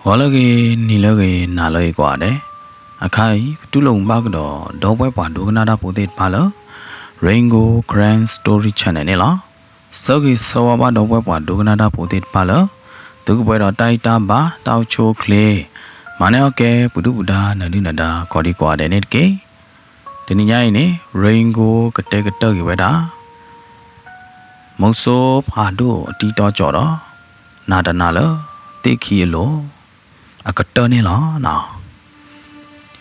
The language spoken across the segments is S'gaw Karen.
ဂီၤလၢအဂ့ၤ, နံၤလၢအဂ့ၤ, နၤလၢအဂ့ၤကိးဂၤဒဲး, အခါအံၤ ပတူၢ်လိာ်မုာ်ဘၣ်ကဒီး ဒီပုၢ်ဝဲၢ်ပှၤဒိကနၣ်တၢ်ဖိသ့ၣ်တဖၣ်လၢ Rain Gold Karen Story Channel န့ၣ်လီၤ. ဆၢဂ့ၤဆၢဝါဘၣ်ဒီပုၢ်ဝဲၢ်ပှၤဒိကနၣ်တၢ်ဖိသ့ၣ်တဖၣ်လၢ သုကပှဲၤဒီးတၢ်အံၣ်တၢ်ဘါ တၢ်အိၣ်ဆူၣ်အိၣ်ချ့, မၤန့ၢ်အီၣ်ကဲ ပှၤဒုၣ်ပှၤဒါ နၤဒုၣ်နၤဒါ ကိးဒံကိးဂၤဒဲးန့ၣ်တက့ၢ်. တနံၤညါအံၤန့ၣ် Rain Gold ကတဲကတၢၢ်က့ၤဝဲဒၣ် မုဆိဖးဒိၣ်အတံၤတီကၠီၤဒီး နၤတနၤလၢ သ့ၣ်ခံအလိၤ အကတၢၢ်န့ၣ်လီၤ.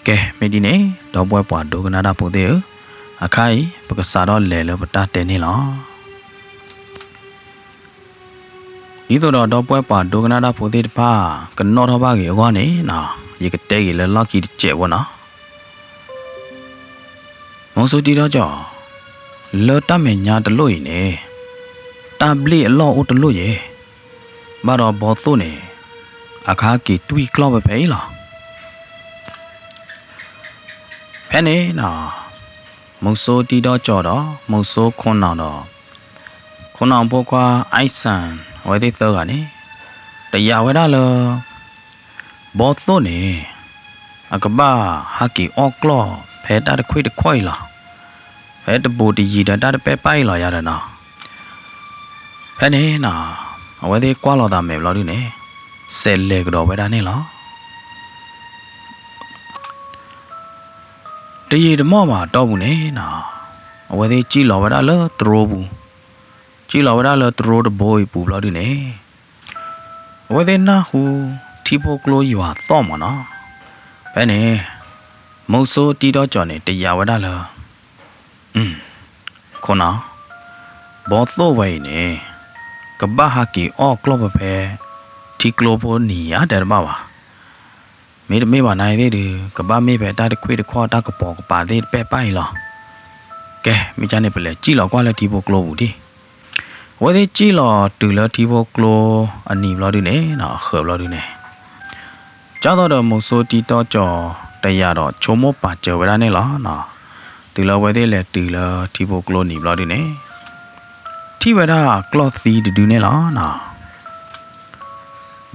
ကဲ မ့ၢ်ဒ်န့ၣ် ဒီပုၢ်ဝဲၢ်ပှၤဒိကနၣ်တၢ်ဖိသ့ၣ်ဧၢ, အခါအံၤ ပကစးထီၣ်လဲၤလၢပတၢ်တဲန့ၣ်လီၤ. ဒ်သိးဒီးဒီပုၢ်ဝဲၢ်ပှၤဒိကနၣ်တၢ်ဖိသ့ၣ်တဖၣ် ကနီၣ်ထီၣ်ဘၣ်ဂ့ၤအဂီၢ်န့ၣ် ယကတဲက့ၤလၢလီၢ်ခံတစဲးဖိနီၤ. မုဆိတံၤတီကၠီၤ, လၢတၢ်မဲာ်ညါတလိၣ်အံၤန့ၣ် တၢ်ဘျ့ၣ်အလီၢ်အိၣ်တလိၣ်ယဲ, ဘၣ်ဒီးဘီသိၣ်န့ၣ် အခါက့ၤတွံၢ်ကျီၢ်ဖဲဖဲအံၤလီၤ. ဖဲန့ၣ်နီၤ မုဆိတံၤတီကၠီၤဒီး မုဆိခိၣ်နၢ်ဒီး ခိၣ်နၢ်ဖိခွါ Ice Sun အဝဲသ့ၣ်သၢဂၤန့ၣ် တယာ်ဝဲဒၣ်လၢ ဘီသိၣ်န့ၣ် အကဘၣ်ဟးက့ၤအီၣ်ကျီၢ်ဖဲတၢ်တခွံၣ်တခီၣ်အံၤလီၤ. ဖဲတဘူးတယံၤဒီးတၢ်တပဲာ်ပၢ်အံၤလီၤယၤဒီးနီၤ. ဖဲန့ၣ်နီၤ အဝဲသ့ၣ်ကွၢ်လီၤသးမဲာ်ဘျီဒုန့ၣ် စဲးလဲၤကဒီးဝဲဒၣ်န့ၣ်လီၤ. တယံာ်တမီၢ်ဘၣ်အတီၢ်ပူၤန့ၣ်နီၤ အဝဲသ့ၣ်စံၣ်လီၤဝဲဒၣ်လၢတြိပူၤ, စံၣ်လီၤဝဲဒၣ်လၢတြိတဘိအံၤပူၤဘျီဒုန့ၣ် အဝဲသ့ၣ်နၢ်ဟူထံဖိကျိယွၤသီၣ်မးနီၤ. ဖဲန့ၣ် မုဆိတံၤတီကၠီၤန့ၣ် တယာ်ဝဲဒၣ်လၢ ခိၣ်နၢ်, ဘီသိၣ်ဝဲအံၤန့ၣ် ကဘၣ်ဟးက့ၤအီၣ်ကျီၢ်ဖဲဖဲ ထံကျိဖိနံၤဧါတဲတဘၣ်ဘၣ်. မ့တမ့ၢ်ဘၣ်နာ်သ့ၣ်ဒုး ကဘၣ်မ့ၢ်ဖဲတၢ်တခွံၣ်တခီၣ်တၢ်ကပိာ်ကပၤသ့ၣ်တပဲာ်ပၢ်အံၤလီၤ. ကဲ မ့ၢ်ကန့ၣ် ပလဲၤစံၣ်လီၤကွၢ်လၢထံဖိကျိပူၤဒံး. အဝဲသ့ၣ်စံၣ်လီၤတုၤလၢထံဖိကျိအနံၤဘျီဒုန့ၣ်နီၤ အဃၢၤဘျီဒုန့ၣ် ကၢ်သိးဒီးမုဆိတံၤတီကၠီၤ တယာ်ဒီးဆိကမိၣ်ပာ်စၢၤဝဲဒၣ်န့ၣ်လီၤ. တုၤလၢအဝဲသ့ၣ်လဲၤတုၤလၢထံဖိကျိနံၤဘျီဒုန့ၣ် ထံၣ်ဝဲဒၣ်ကျီၢ်သံတဒုန့ၣ်လီၤ.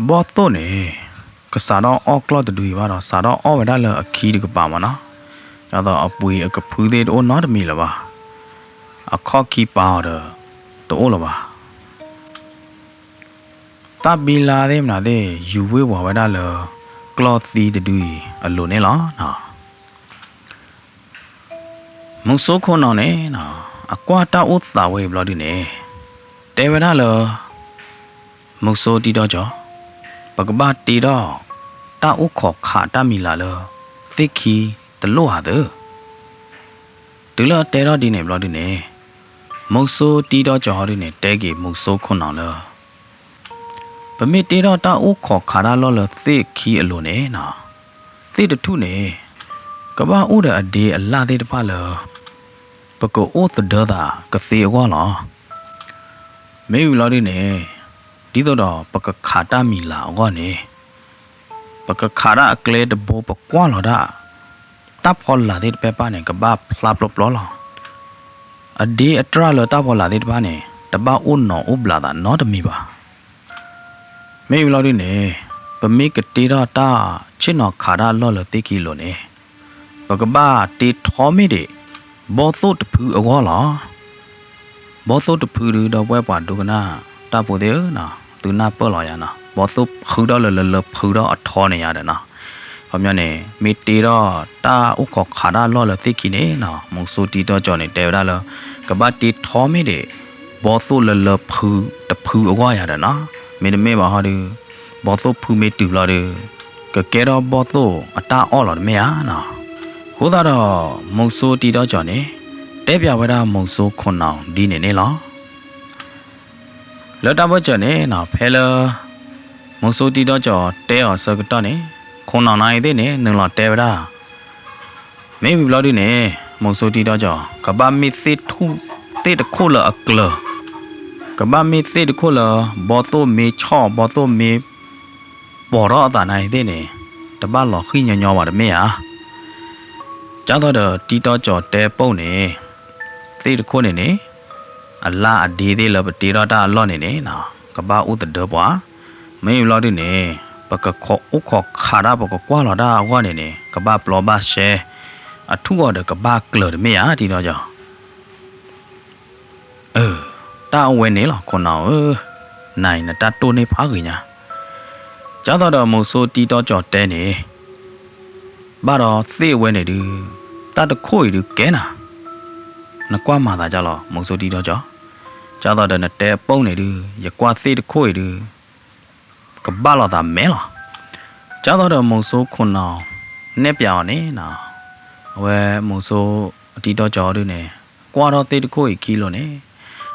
ဘီသိၣ်န့ၣ် ကစးထီၣ်အီၣ်ကျီၢ်တဒုအံၤဘၣ်ဒီး စးထီၣ်အီၣ်ဝဲဒၣ်လၢအခံတကပၤမးနီၤ. ဒ်သိးအပှ့ၤအကဖုသ့ၣ်တအိၣ်နီတမံၤလၢၤဘၣ်. အခီၣ်ခံပာ်အီၤဒီး တအိၣ်လၢၤဘၣ်. တၢ်ဘံလါသ့ၣ်မနုၤသ့ၣ် ယူၤဝ့ၤဝီၤဝဲဒၣ်လၢ ကျီၢ်သံတဒုအံၤအလိၤန့ၣ်လီၤ. မုဆိခိၣ်နၢ်န့ၣ် အကွၢ်တၢ်အိၣ်သးဝဲအံၤဘျီဒုန့ၣ် တဲဝဲဒၣ်လၢ မုဆိတံၤတီကၠီၤ, ပကဘၣ်တ့ထီၣ် တၢ်အိၣ်ခိးခးတၢ်မံၤလၢ်လၢ သ့ၣ်ခံတလိၣ်ဧါသၢ. တုၤလၢအတဲထီၣ်ဒ်န့ၣ်ဘျီဒုန့ၣ် မုဆိတံၤတီကၠီၤဒုန့ၣ် တဲက့ၤမုဆိခိၣ်နၢ်လၢ ပမ့ၢ်တ့ထီၣ်တၢ်အိၣ်ခိးခးတၢ်လီၢ်လၢသ့ၣ်ခံအလိၤန့ၣ်နီၤ, သ့ၣ်တထူၣ်န့ၣ် ကဘၣ်အိၣ်ဒီးအဒ့အလၣ်သ့ၣ်တဖၣ်လၢ ပကအိၣ်သဒၢသးကသ့အဂီၢ်လီၤ. မ့ၢ်ဝံၤလီၤဒုန့ၣ် ဒ်သိးဒီးပကခးတၢ်မံၤလၢ်အဂီၢ်န့ၣ် ပကခးတၢ်အကျဲတဘိ ပကွၢ်လီၤဒၣ် တၢ်ဖီလာ်သ့ၣ်တဖၣ်န့ၣ် ကဘၣ်ဖျါပျီပျီလီၤ. အဒ့အတြၢ်လၢတၢ်ဖီလာ်သ့ၣ်တဖၣ်န့ၣ် တဘၣ်အိၣ်နီၤအိၣ်ဘျးသးနီတမံၤဘၣ်. မ့ၢ်ဝံၤလီၤဒုန့ၣ် ပမ့ၢ်ကတ့ထီၣ်တၢ်ဆ့ၣ်နီၤခးတၢ်အလီၢ်လၢသ့ၣ်ခံအလိၤန့ၣ် ပကဘၣ်တ့ထီမ့ၢ်ဒံး ဘီသိၣ်တဖုအဂီၢ်လီၤ. ဘီသိၣ်တဖုဒု ဒီပုၢ်ဝဲၢ်ပှၤဒိကနၣ်တၢ်ဖိသ့ၣ်ဧၢနီၤ, သုနၢ်ပၢၢ်လီၤယၤနီၤ, ဘီသိၣ်ဖုထီၣ်လၢလၢလၢဖုထီၣ်အထီန့ၣ်ယၤဒီးနီၤ, ခီပညီန့ၣ် မ့ၢ်တ့ထီၣ်တၢ်အိၣ်ခိးခးတၢ်အလီၢ်လၢသ့ၣ်ခံန့ၣ်နီၤ, မုဆိတံၤတီကၠီၤန့ၣ် တဲဝဲဒၣ်လၢ ကဘၣ်တ့ထီမ့ၢ်ဒံး ဘီသိၣ်လၢလၢဖုတဖုအဂီၢ်ယၤဒီးနီၤ, မ့တမ့ၢ်ဘၣ်ဟီဒု ဘီသိၣ်ဖုမ့ၢ်တုၤဘျီဒု ကကဲထီၣ်ဘီသိၣ်အတၢ်အီၣ်လီၤတမ့ၢ်ဧါနီၤ. အဃိသတးဒီး မုဆိတံၤတီကၠီၤန့ၣ် တဲပျးဝဲဒၣ်မုဆိခိၣ်နၢ်ဒ်န့ၣ်န့ၣ်လီၤ. လၢတၢ်ဘၢၣ်စၢၤန့ၣ်နီၤ ဖဲလၢ မုဆိတံၤတီကၠီၤတဲအီၤအဆၢကတီၢ်န့ၣ် ခိၣ်နၢ်န့ၣ်သ့ၣ်န့ၣ် နုာ်လီၤတဲဝဲဒၣ် မ့ၢ်ဝံၤဘျီဒုန့ၣ် မုဆိတံၤတီကၠီၤ ကဘၣ်မ့ၢ်သ့ၣ်ထူၣ်သ့ၣ်တခိၣ်လၢအကျၢၤ, ကဘၣ်မ့ၢ်သ့ၣ်တခိၣ်လၢ ဘီသိၣ်မ့ၢ်ဆီၣ် ဘီသိၣ်မ့ၢ်ပိာ်ထီၣ်အသးန့ၣ်သ့ၣ်န့ၣ် တဘၣ်လီၤဃံၣ်ညီညီဘၣ်တမ့ၢ်ဧါ. ကၢ်သိးဒီးတံၤတီကၠီၤတဲပိာ်န့ၣ် သ့ၣ်တခိၣ်န့ၣ်န့ၣ် အလၣ်အဒ့သ့ၣ်လၢပတ့ထီၣ်တၢ်အလီၢ်န့ၣ်န့ၣ်နီၤ ကဘၣ်အိၣ်သဒၢပှၤ, မ့ၢ်ဝံၤဘျီဒုန့ၣ် ပကအိၣ်ခိးခးတၢ် ပကကွၢ်လီၤတၢ်အဂီၢ်န့ၣ်န့ၣ် ကဘၣ်ပျီဘၣ်ရှဲ, အထူၣ်အီၤဒီးကဘၣ်ကျၢၤတမ့ၢ်ဧါ တံဒီကၠီၤ. အၢ, တၢ်အဝဲန့ၣ်လီၤ ခိၣ်နၢ်ဧၢ, နၤအံၤနတၢ်တိၢ်န့ၢ်ဖးဂ့ၤညါ. ကၢ်သိးဒီးမုဆိတံဒီကၠီၤတဲန့ၣ်, ဘၣ်ဒီးသ့ၣ်အဝဲန့ၣ်ဒုး, တၢ်တခိၣ်အံၤဒုးကဲနၤ, နကွၢ်မၤသးဒ်လဲၣ် မုဆိတံဒီကၠီၤ. ကၢ်သိးဒီးနတဲအပိၢ်န့ၣ်ဒုး ယကွၢ်သ့ၣ်တခိၣ်အံၤဒုး ကဘၣ်လိာ်သးမဲာ်လီၤ. ကၢ်သိးဒီးမုဆိခိၣ်နၢ် နဲၣ်ပျးအီၤန့ၣ်နီၤ, အဝဲမုဆိတံဒီကၠီၤဒုးန့ၣ် ကွၢ်ထီၣ်သ့ၣ်တခိၣ်အံၤခံလိၤန့ၣ်,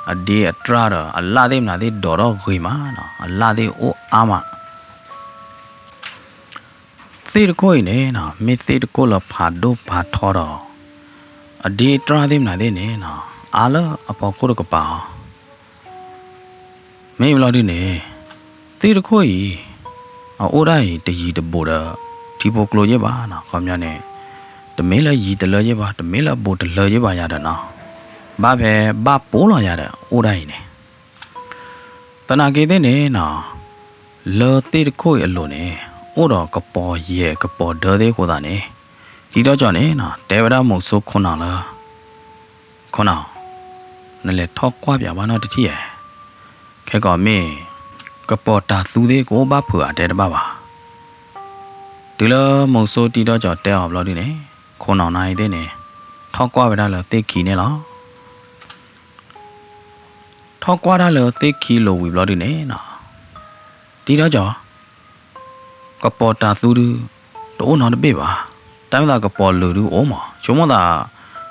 အဒ့အတြၢ်ဒီး အလၣ်သ့ၣ်မနုၤသ့ၣ်ဒိးထီၣ်ဂ့ၤမးနီၤ, အလၣ်သ့ၣ်အိၣ်အါမး. သ့ၣ်တခိၣ်အံၤန့ၣ်နီၤ မ့ၢ်သ့ၣ်တခိၣ်လၢဖးဒိၣ်ဖးထီဒီး အဒ့အတြၢ်သ့ၣ်မနုၤသ့ၣ်န့ၣ်နီၤ အါလၢအဖီခိၣ်တကပၤအီၤ. မ့ၢ်ဘျီဒုးန့ၣ် သ့ၣ်တခိၣ်အံၤ အအိၣ်ဒၣ်အံၤတယံၤတဘူးဒီး ထံဖိကျိယဲၢ်ဘၣ်နီၤ, ခီပညီန့ၣ် တမ့ၢ်လၢယံၤတလၢယဲၢ်ဘၣ်, တမ့ၢ်လၢဘူးတလၢယဲၢ်ဘၣ်ယၤဒီးနီၤ, ဘၣ်ဖဲဘၣ်ပိာ်လီၤယၤဒီး အိၣ်ဒၣ်အံၤန့ၣ် သနာ်က့သ့ၣ်န့ၣ်နီၤ, လၢသ့ၣ်တခိၣ်အံၤအလိၤန့ၣ် အိၣ်ဒီးကပီၤယဲၢ်ကပီၤဒၢသ့ၣ်အဃိသတးန့ၣ်, တံဒီကၠီၤန့ၣ်နီၤ တဲဝဲဒၣ်မုဆိခိၣ်နၢ်လၢ ခိၣ်နၢ်, နလဲၤထီၣ်ကွၢ်ပၠးဘၣ်နီတထံၣ်ဧါ, ခဲကီးမ့ၢ် ကပီၤတၤသူသ့ၣ်ကအိၣ်ဘၣ်ဖုးဧါတဲတဘၣ်ဘၣ်. တုၤလၢမုဆိတံဒီကၠီၤတဲအီၤဘျီဒုးန့ၣ်, ခိၣ်နၢ်နၤအံၤသ့ၣ်န့ၣ် ထီၣ်ကွၢ်ဝဲဒၣ်လၢသ့ၣ်ခံန့ၣ်လီၤ. ထီၣ်ကွၢ်တၢ်လၢသ့ၣ်ခံလိၤဝံၤဘျီဒုးန့ၣ်နီၤ, တံဒီကၠီၤ, ကပီၤတၤသူဒုး တအိၣ်နီတဘ့ၣ်ဘၣ်. တၢ်မ့ၢ်သးကပီၤလုာ်ဒုးအိၣ်မး, ဆိကမိၣ်သး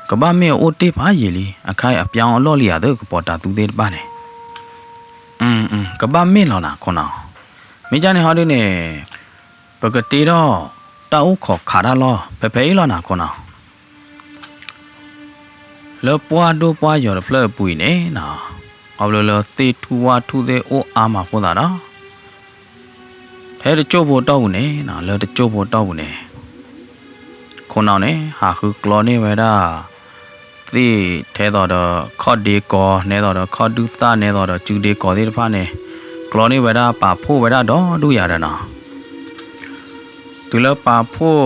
ကဘၣ်မ့ၢ်အအိၣ်တ့ၢ်ဖးယံာ်လံ, အခါအံၤအပျီအလီၢ်လံဧါသ့ၣ် ကပီၤတၤသူသ့ၣ်တဖၣ်န့ၣ်. ကဘၣ်မ့ၢ်လီၤနၤခိၣ်နၢ်, မ့ၢ်ကန့ၣ်ဟီဒုးန့ၣ် ပကတ့ထီၣ်တၢ်အိၣ်ခိးခးတၢ်လီၢ် ဖဲဖဲအံၤလီၤနၤခိၣ်နၢ်. လၢပှၢ်ဒိၣ်ပှၢ်ယီၤတဖျၢၣ်အပူၤအံၤန့ၣ်နီၤ, ခီဖျိလၢသ့ၣ်ထူၣ်ဝၣ်ထူၣ်သ့ၣ်အိၣ်အါမးအဃိသတးဒီး ထဲတစိၢ်ဖိတီၢ်ပူၤန့ၣ်နီၤ, လၢတစိၢ်ဖိတီၢ်ပူၤန့ၣ် ခိၣ်နၢ်န့ၣ် ဟးဃုကျီန့ၢ်ဝဲဒၣ် သ့ၣ်ထဲသိးဒီးခီၣ်ဒ့ကီ, နဲသိးဒီးခီၣ်ဒုၣ်သၣ်, နဲသိးဒီးစုဒ့ကီသ့ၣ်တဖၣ်န့ၣ်, ကျီန့ၢ်ဝဲဒၣ်ပာ်ဖှိၣ်ဝဲဒၣ်ဒီဒူၣ်ယၤဒီးနီၤ. တုၤလၢပာ်ဖှိၣ်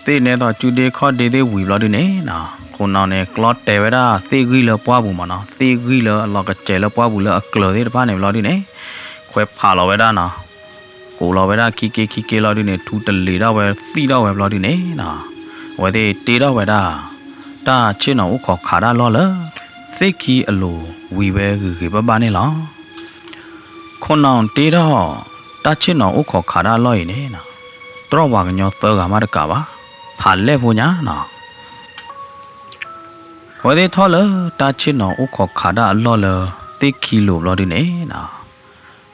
သ့ၣ်နဲသိးစုဒ့ခီၣ်ဒ့သ့ၣ်ဝံၤဘျီဒုးန့ၣ်နီၤ, ခိၣ်နၢ်န့ၣ် ကျီတဲာ်ဝဲဒၣ်သ့ၣ်ဂံၢ်လၢပှၢ်ပူၤမးနီၤ, သ့ၣ်ဂံၢ်လၢအလီၤကစဲးလၢပှၢ်ပူၤလၢအကျၢၤသ့ၣ်တဖၣ်န့ၣ်ဘျီဒုးန့ၣ်, ခွဲးဖးလီၤဝဲဒၣ်နီၤ, ကိးလီၤဝဲဒၣ်ခံက့ခံက့လီၤဒုးန့ၣ် ထူတလ့ၤထီၣ်ဝဲသံၣ်ထီၣ်ဝဲဘျီဒုးန့ၣ်နီၤ, အဝဲသ့ၣ်တ့ထီၣ်ဝဲဒၣ် တၢ်ဆ့ၣ်နီၤအိၣ်ခိးခးတၢ်လီၢ်လၢ သ့ၣ်ခံအလိၤဝံၤဝဲဂ့ၤဂ့ၤဘၣ်ဘၣ်န့ၣ်လီၤ. ခိၣ်နၢ်တ့ထီၣ် တၢ်ဆ့ၣ်နီၤအိၣ်ခိးခးတၢ်အလီၢ်အံၤန့ၣ်နီၤ, တြီၢ်ပှၤကညီသၢဂၤမးတကးဘၣ်, ဖးလဲၢ်ဖိညါနီၤ. အဝဲသ့ၣ်ထီၣ်လၢတၢ်ဆ့ၣ်နီၤအိၣ်ခိးခးတၢ်အလီၢ်လၢ သ့ၣ်ခံလိၤဘျီဒုးန့ၣ်နီၤ, တံ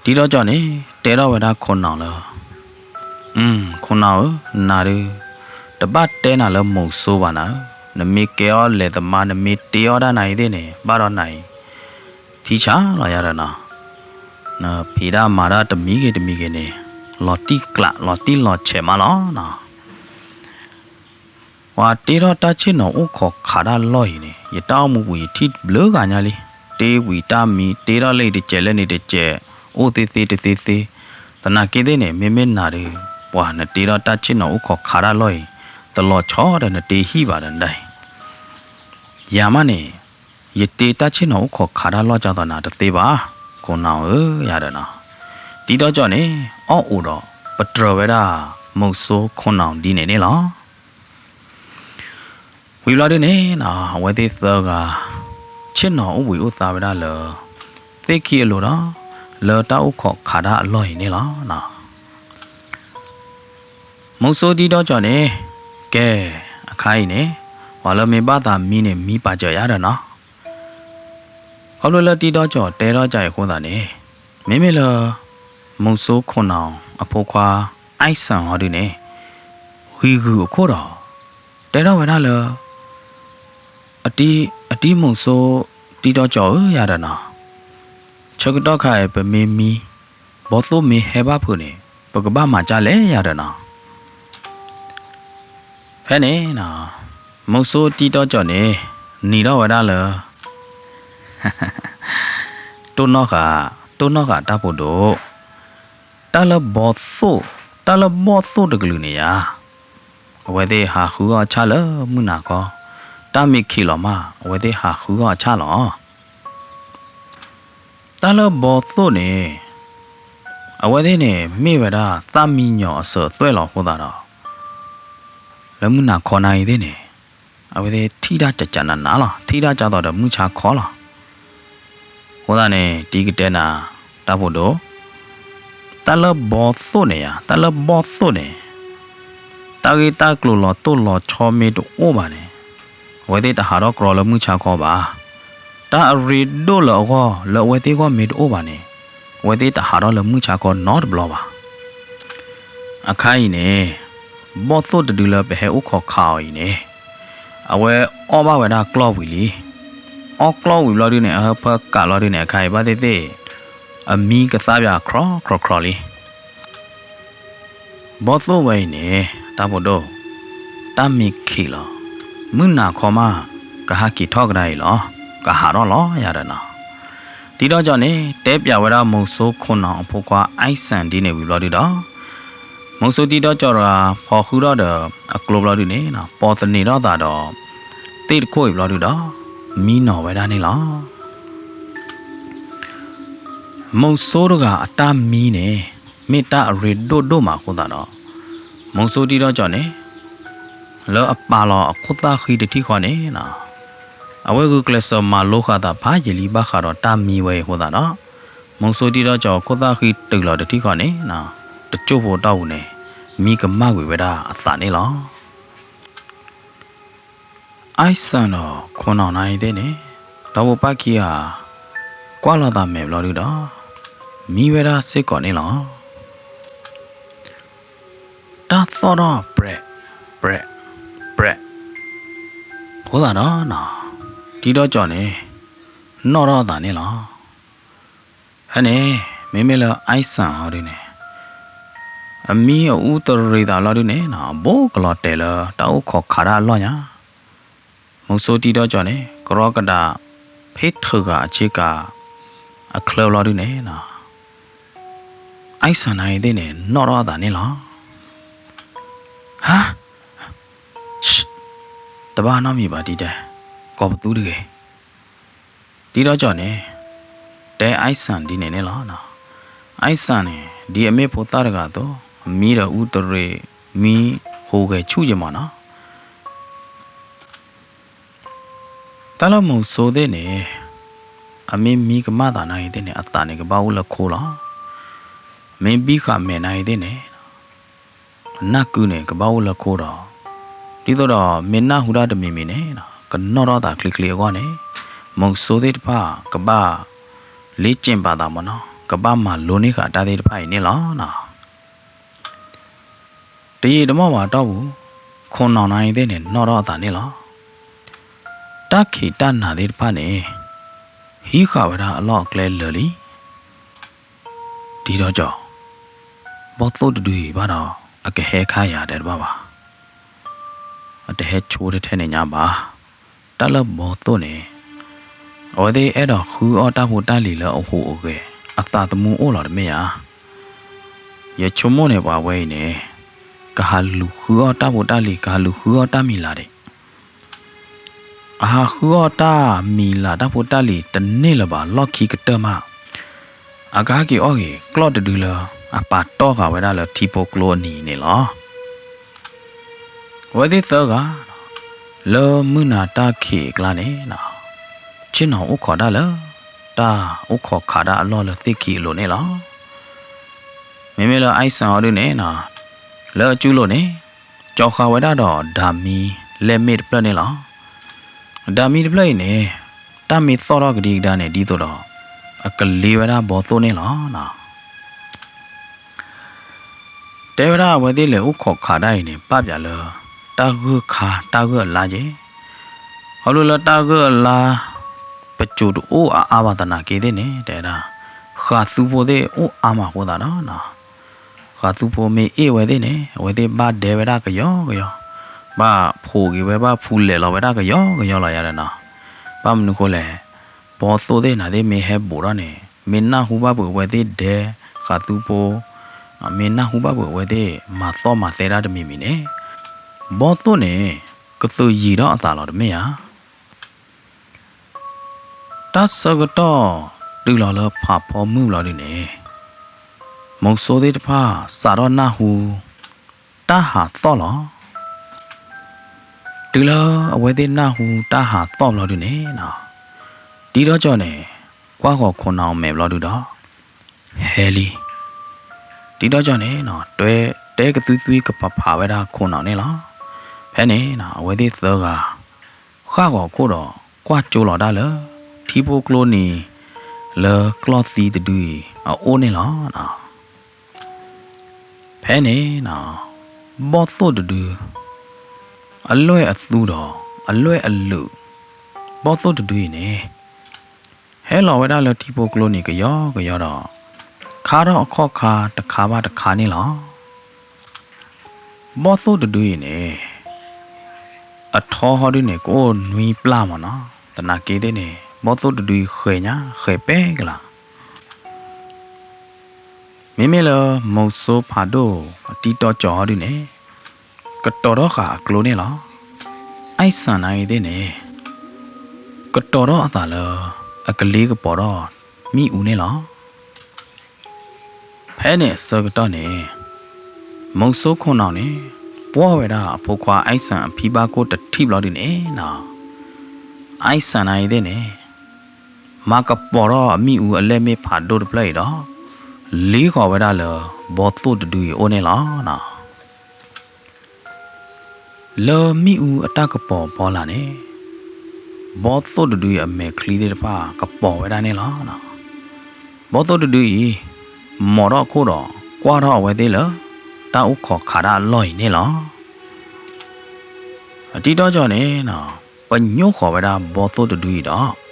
ဒီကၠီၤန့ၣ် တဲထီၣ်ဝဲဒၣ်ခိၣ်နၢ်လၢ ခိၣ်နၢ်ဧၢ, နၤဒုး တဘၣ်တဲနၤလၢမုဆိဘၣ်နၤဧၢ, နမ့ၢ်ကဲအီၤလဲၤသမါ နမ့ၢ်တ့အီၣ်ဒၣ်နၤအံၤသ့ၣ်န့ၣ် ဘၣ်ဒီးနၤအံၤ ထံဆးလီၤယၤဒီးနီၤ, နဖံးတၢ်မၤတၢ်တမံၤဂ့ၤတမံၤဂ့ၤန့ၣ် လီၤတံၢ်ကျး လီၤတံၢ်လီၤဆဲးမးလီၤနီၤ. ပှၤတ့ထီၣ်တၢ်ဆ့ၣ်နီၤအိၣ်ခိးခးတၢ်လီၢ်အံၤန့ၣ် ယတၢ်အိၣ်မူပူၤယထံၣ်ဘျုးဂၤညါလံ. တ့ဝံၤတၢ်မံၤ တ့ထီၣ်လၢအံၤတစဲးလၢန့ၣ်တစဲး, အိၣ်သ့သ့တသ့သ့, သနာ်က့သ့ၣ်န့ၣ် မ့မ့ၢ်နၤဒီး ပှၤနတ့ထီၣ်တၢ်ဆ့ၣ်နီၤအိၣ်ခိးခးတၢ်လီၢ်အံၤ တလီၤဆီဒီးနတ့ဟံၣ်ဘၣ်ဒီးနဒၣ်အံၤ ယၤမးန့ၣ် ယတ့တၢ်ဆ့ၣ်နီၤအိၣ်ခိးခးတၢ်လီၢ်ကၢ်သိးနၤတသ့ဘၣ်, ခိၣ်နၢ်ဧၢ ယၤဒီးနီၤ. တံဒီကၠီၤန့ၣ် အီၣ်အိၣ်ဒီးပတြၢၤဝဲဒၣ် မုဆိခိၣ်နၢ်ဒ်န့ၣ်န့ၣ်လီၤ. ဝံၤဘျီဒုန့ၣ်နီၤ အဝဲသ့ၣ်သၢဂၤ ဆ့ၣ်နီၤအိၣ်ဘှံးအိၣ်သါဝဲဒၣ်လၢ သ့ၣ်ခံအလိၤဒီး လၢတၢ်အိၣ်ခိးခးတၢ်အလီၢ်အံၤန့ၣ်လီၤ. မုဆိတံဒီကၠီၤန့ၣ် ကဲ အခါအံၤန့ၣ် ပှၤလၢမ့ၢ်ဘၣ်သးမံန့ၣ် မံပာ်စၢၤယၤဒီးနီၤ. ခီဖျိလၢတံဒီကၠီၤတဲထီၣ်ကၢ်အံၤအဃိသတးန့ၣ် မ့မ့ၢ်လၢ မုဆိခိၣ်နၢ်အဖိခွါ အဲၣ်စၣ်ဟီဒုန့ၣ် ဂံၤဂုာ်အခိၣ်ဒီး တဲထီၣ်ဝဲဒၣ်လၢ အတံၤ အတံၤမုဆိတံဒီကၠီၤဧၢ ယၤဒီးနီၤ, ဆၢကတီၢ်ခါအံၤ ပမ့ၢ်မံ ဘီသိၣ်မ့ၢ်ဟဲဘၣ်ဖုးန့ၣ် ပကဘၣ်မၤကၢ်လဲၣ်ယၤဒီးနီၤ. ဖဲန့ၣ်နီၤ မုဆိတံဒီကၠီၤန့ၣ် နံၤထီၣ်ဝဲဒၣ်လၢ တိၢ်နီၣ်ဃာ် တိၢ်နီၣ်ဃာ်တၢ်ဖိဒိၣ် တၢ်လၢဘီသိၣ်, တၢ်လၢဘီၣ်သိၣ်တကလုာ်န့ၣ်ယါ, အဝဲသ့ၣ်ဟးဃုအီၣ်ဆၣ်လၢမုၢ်နၤခီ, တၢ်မ့ၢ်ခံးလီၤမး အဝဲသ့ၣ်ဟးဃုအီၣ်ဆၣ်လီၤ. တၢ်လၢဘီသိၣ်န့ၣ် အဝဲသ့ၣ်န့ၣ် မ့ၢ်ဝဲဒၣ်သၣ်မံညီၤအစၢၤအသွဲၣ်လီၤအဃိသတးဒီး လၢမုၢ်နၤခီနၤအံၤသ့ၣ်န့ၣ် အဝဲသ့ၣ်ထံၣ်တၢ်ကကနးနးလီၤ, ထံၣ်တၢ်ကသိးဒီးမုၢ်ဆါခီလီၤ. အဃိသတးန့ၣ် တံၤကတဲနၤ တၢ်ဖိဒိၣ်, တၢ်လၢဘီသိၣ်န့ၣ်ယါ, တၢ်လၢဘီသိၣ်န့ၣ် တၢ်ဂ့ၢ်တၢ်ကျိၤလီၤတိၢ်လီၤဆီမ့ၢ်တအိၣ်ဘၣ်န့ၣ် အဝဲသ့ၣ်တဟးထီၣ်ကြီလၢမုၢ်ဆါခီဘၣ်. တၢ်အရ့ဒိၣ်လၢအဂီၢ် လၢအဝဲသ့ၣ်ဂီၢ်မ့ၢ်တအိၣ်ဘၣ်န့ၣ် အဝဲသ့ၣ်တဟးထီၣ်လၢမုၢ်ဆါခီနီတဘျီဘၣ်. အခါအံၤန့ၣ် ဘီၣ်သိၣ်တဒုလၢပဟဲအိၣ်ခိးခးအီၤအံၤန့ၣ် အဝဲအီၣ်ဘၣ်ဝဲဒၣ်ကျီၢ်ဝံၤလံ. အီၣ်ကျီၢ်ဝံၤဘျီဒုန့ၣ် အဟၢဖၢကးဘျီဒုန့ၣ် အခါအံၤဘၣ်သ့ၣ်သ့ၣ် အမံကသါပၠးခြီခြီလံ. ဘီၣ်သိၣ်ဝဲအံၤန့ၣ် တၢ်ဖိဒိၣ်, တၢ်မ့ၢ်ခံးလီၤ, မုၢ်နၤခီမး ကဟးက့ၤထီၣ်ကဒါအံၤလီၤ, ကဟးထီၣ်လီၤယၤဒီးနီၤ. တံၤဒီကၠီန့ၣ် တဲပၠးဝဲဒၣ်မုဆိခိၣ်နီၤအဖိခွါ Iceland ဒ်န့ၣ်ဝံၤဘျီဒုဒီး မုဆိတံၤဒီကၠီတဂၤ ဖီဃုထီၣ်ဒီးအကျိဘျီဒုန့ၣ် ပိာ်သန့ၤထီၣ်သးဒီး သ့ၣ်တခိၣ်အံၤဘျီဒုဒီး မံနီၤဝဲဒၣ်န့ၣ်လီၤ. မုဆိတဂၤအတၢ်မံန့ၣ် မ့ၢ်တၢ်အရ့ဒိၣ်ဒိၣ်မးအဃိသတးဒီး မုဆိတံၤဒီကၠီန့ၣ် လၢအပာ်လီၤအခိၣ်သၣ်ဃံတထံၣ်ဃီန့ၣ် အဝဲဂုာ်ကျဲးစၢးမၤလိဃာ်သးဖးယံာ်လံဘၣ်ဃးဒီးတၢ်မံဝဲအံၤအဃိသတးဒီး မုဆိတံၤဒီကၠီအခိၣ်သၣ်ဃံတုၤလီၤတထံၣ်ဃီန့ၣ် တစိၢ်ဖိတၢ်ပူၤန့ၣ် မံကမၣ်ကွံာ်ဝဲဒၣ်အသးန့ၣ်လီၤ. Iceland ဒီးခိၣ်နီၤနၤအံၤသ့ၣ်န့ၣ် ဒီးဖိပၢ်ခံဂၤ ကွၢ်လိာ်သးမဲာ်ဘျီဒုဒီး မံဝဲဒၣ်စ့ၢ်ကီးန့ၣ်လီၤ. တၢ်သီၣ်ထီၣ်ပြဲး ပြဲး ပြဲး အဃိသတးဒီး တံၤဒီကၠီန့ၣ် နီၣ်ထီၣ်အသးန့ၣ်လီၤ. ဖဲန့ၣ် မ့မ့ၢ်လၢ Iceland အီၤဒုန့ၣ် အမံအအူတရံးသးလီၤဒုန့ၣ် အဘိးကလီၤတဲာ်လၢတၢ်အိၣ်ခိးခးတၢ်အလီၢ်ညါ မုဆိတံၤဒီကၠီန့ၣ် ကရီကဒး ဖ့ထၢၣ်ဂၤအဆ့ကၤ အချၢဘျီဒုန့ၣ် Iceland နၤအံၤသ့ၣ်န့ၣ် နီၣ်ထီၣ်အသးန့ၣ်လီၤ. ဟါ, တဘၣ်နီတမံၤဘၣ်တံၤတဲ, ကိးပသူတဂ့ၤ. တံၤဒီကၠီန့ၣ် တဲ Iceland ဒ်န့ၣ်န့ၣ်လီၤ. Iceland န့ၣ် ဒ်အမ့ၢ်ဖိသၣ်တဂၤအသိး မံဒီးအူတရံး မံဟူးဂဲၤဆူၣ်ယမးနီၤ. တၢ်လၢမုဆိသ့ၣ်န့ၣ် အမ့ၢ်မံကမၣ်သးနၤအံၤသ့ၣ်န့ၣ် အသးန့ၣ်ကဘၣ်အိၣ်လၢခိလီၤ. မ့ၢ်ဘံၣ်ဃာ်မဲာ်နၤအံၤသ့ၣ်န့ၣ် နၢ်ကုန့ၣ် ကဘၣ်အိၣ်လၢခိဒီး ဒ်သိးဒီးမ့ၢ်နၢ်ဟူတၢ်တမံၤမံၤန့ၣ် ကနီၣ်ထီၣ်သးချ့ချ့အဂီၢ်န့ၣ် မုဆိသ့ၣ်တဖၣ်ကဘၣ် လ့က့ၣ်ပာ်သးမးနီၤ ကဘၣ်မၤလိန့ၢ်ဃာ်တၢ်သ့ၣ်တဖၣ်အံၤန့ၣ်လီၤ. တယံာ်တမီၢ်ဘၣ်တီၢ်ပူၤ ခိၣ်နီၤနၤအံၤသ့ၣ်န့ၣ် နီၣ်ထီၣ်အသးန့ၣ်လီၤ. တၢ်ခံးတၢ်နၤသ့ၣ်တဖၣ်န့ၣ် ဟံးဃာ်ဝဲဒၣ်အလီၢ်အကျဲလၢာ်လံ. တံၤဒီကၠီ, ဘီၣ်သိၣ်တဒုအံၤဘၣ်ဒီး အကဟဲခါယၤတဲတဘၣ်ဘၣ်. အတဟဲဆိတထဲန့ၣ်ညါဘၣ်. တၢ်လၢဘီၣ်သိၣ်န့ၣ် အဝဲသ့ၣ်အဲၣ်ဒိးဃုအီၣ်တၢ်ဖိတၢ်လံၤလၢအဟူးအဂဲၤ အသးသမူအိၣ်လီၤတမ့ၢ်ဧါ. ယဆိကမိၣ်န့ၣ်ပှၤဝဲအံၤန့ၣ် ကဟးလူၤဃုအီၣ်တၢ်ဖိတၢ်လံၤ ကဟးလူၤဃုအီၣ်တၢ်မံၤလၢ်ဒံး အဟးဃုအီၣ်တၢ်မံၤလၢ်တၢ်ဖိတၢ်လံၤတန့ၢ်လၢၤဘၣ် လီၢ်ခံကတၢၢ်မး, အကဟဲက့ၤအီၣ်ဂ့ၤ ကျီၢ်တဒုလၢ အပာ်တီၢ်ဃာ်ဝဲဒၣ်လၢထံဖိကျိအနံၤန့ၣ်လီၤ. အဝဲသ့ၣ်သၢဂၤ လၢမုၢ်နၤတၢ်ခံးအကျါန့ၣ် ဆ့ၣ်နီၤအိၣ်ခိးတၢ်လၢ တၢ်အိၣ်ခိးခးတၢ်အလီၢ်လၢသ့ၣ်ခံအလိၤန့ၣ်လီၤ. မ့မ့ၢ်လၢ Iceland အီၤဒုန့ၣ် လၢအစုလိၤန့ၣ် ကၠီဃာ်ဝဲဒၣ်ဒီးဒၤမံလဲၣ်မ့ၣ်တဖျၢၣ်န့ၣ်လီၤ. ဒၤမံတဖျၢၣ်အံၤန့ၣ် တၢ်မ့ၢ်သီၣ်ထီၣ်ကဒံကဒါန့ၣ် ဒ်သိးဒီး အကလ့ဝဲဒၣ်ဘီၣ်သိၣ်န့ၣ်လီၤ. တဲဝဲဒၣ်အဝဲသ့ၣ်လဲၤအိၣ်ခိးခးတၢ်အံၤန့ၣ် ပာ်ပၠးလၢ တၢ်ဂၢၢ်ခါတၢ်ဂၢၢ်အလါက့ၢ်. ခီဖျိလၢတၢ်ဂၢၢ်အလါ ပစိၤတအိၣ်အါအါဘၣ်သနာ်က့သ့ၣ်န့ၣ် တဲဝဲဒၣ် ဃးသူဖိသ့ၣ်အိၣ်အါမးအဃိသတးဒီး ဃးသူဖိမ့ၢ်အ့ၣ်ဝဲသ့ၣ်န့ၣ် အဝဲသ့ၣ်ဘၣ်ဒဲဝဲဒၣ်ကယီကယီ, ဘၣ်ဖိးက့ၤဝဲ ဘၣ်ဖူလဲၣ်လီၤဝဲဒၣ်ကယီကယီလီၤယၤဒီးနီၤ. ဘၣ်မနုၤဃိလဲၣ်, ဘီၣ်သိၣ်သ့ၣ်နၤသ့ၣ်မ့ၢ်ဟဲဘူးထီၣ်န့ၣ် မ့ၢ်နၢ်ဟူဘၣ်ပှၤအဝဲသ့ၣ်ဒဲဃးသူဖိ မ့ၢ်နၢ်ဟူဘၣ်ပှဲၤအဝဲသ့ၣ်မၤသီၣ်မၤသဲဒၣ်တမံၤမံၤန့ၣ်, ဘီၣ်သိၣ်န့ၣ် ကသုးယံၤထီၣ်အသးလီၤတမ့ၢ်ဧါ. တၢ်ဆၢကတီၢ်တုၤလီၤလၢဖးဖီမုၢ်ဘျီဒုန့ၣ်, မုဆိုးသ့ၣ်တဖၣ်စးထီၣ်နၢ်ဟူ တၢ်ဟးသီၣ်လီၤ. တုၤလၢအဝဲသ့ၣ်နၢ်ဟူတၢ်ဟးသီၣ်ဘျီဒုန့ၣ်, တံၤဒီကၠီၤန့ၣ် ကွၢ်ဃီၤခိၣ်နၢ်အမဲာ်ဘျီဒုဒီး ဟဲလံ. တံၤဒီကၠီၤန့ၣ် တဲကသွံသွံကဖးဖးဝဲဒၣ်ခိၣ်နၢ်န့ၣ်လီၤ. ဖဲန့ၣ် အဝဲသ့ၣ်သၢဂၤ ဃၣ်ဂီၤခိၣ်ဒီး ကွၢ်ကၠိလီၤတၢ်လၢ ထံဖိကျိနံၤ လၢကျီၢ်သံတဒုအံၤအအိၣ်န့ၣ်လီၤ. ဖဲန့ၣ် ဘီၣ်သိၣ်တဒု အလွဲၢ်အသူဒီး အလွဲၢ်အလုး ဘီၣ်သိၣ်တဒုအံၤန့ၣ် ဟဲလီၤဝဲဒၣ်လၢထံဖိကျိနံၤကယီကယီဒီး ခါထီၣ်အခီၣ်ခါတခါဘၣ်တခါန့ၣ်လီၤ. ဘီၣ်သိၣ်တဒုအံၤန့ၣ် အထီဟီဒုန့ၣ် ကအိၣ်နွံပျၢ်မးနီၤ. သနာ်က့သ့ၣ်န့ၣ် ဘီၣ်သိၣ်တဒုအံၤဃဲၤညါ ဃဲၤပဲကလၤ. မ့မ့ၢ်လၢ မုဆိုးဖးဒိၣ်အတံၤတီကၠီၤဟီဒုန့ၣ် ကတီၤထီၣ်ဃာ်အကျိန့ၣ်လီၤ. အိၣ်ဆၣ်နါအံၤသ့ၣ်န့ၣ် ကတီၤထီၣ်အသးလၢ အကလ့ကပီၤထီၣ်မ့ၣ်အူန့ၣ်လီၤ. ဖဲန့ၣ်အဆၢကတီၢ်န့ၣ် မုဆိုးခိၣ်နၢ်န့ၣ် ပှီၢ်ဝဲဒၣ်အဖိခွါအိၣ်ဆၣ်အဖံဘၣ်ခိၣ်တထံၣ်ဘျီဒုန့ၣ်နီၤ, အိၣ်ဆၣ်နါအံၤသ့ၣ်န့ၣ် မၤကပီၤထီၣ်အမ့ၣ်အူအလဲၢ်မ့ၣ်ဖးဒိၣ်တဖျၢၣ်အံၤဒီး လ့ဃီၤဝဲဒၣ်လၢ ဘီသိၣ်တဒုအံၤအိၣ်န့ၣ်လီၤ. လၢမ့ၣ်အူအတၢ်ကပီၤဖီလာ်န့ၣ် ဘီသိၣ်တဒုအံၤအမဲာ်ချံသ့ၣ်တဖၣ်ကပီၤဝဲဒၣ်န့ၣ်လီၤ. ဘီသိၣ်တဒုအံၤ မီၤထီၣ်အခိၣ်ဒီး ကွၢ်ထီၣ်အဝဲသ့ၣ်လၢ တၢ်အိၣ်ခိးခးတၢ်အလီၢ်အံၤန့ၣ်လီၤ. အတံၤတီကၠီၤန့ၣ် ပညိၣ်ဃီၤဝဲဒၣ်ဘီသိၣ်တဒုအံၤဒီး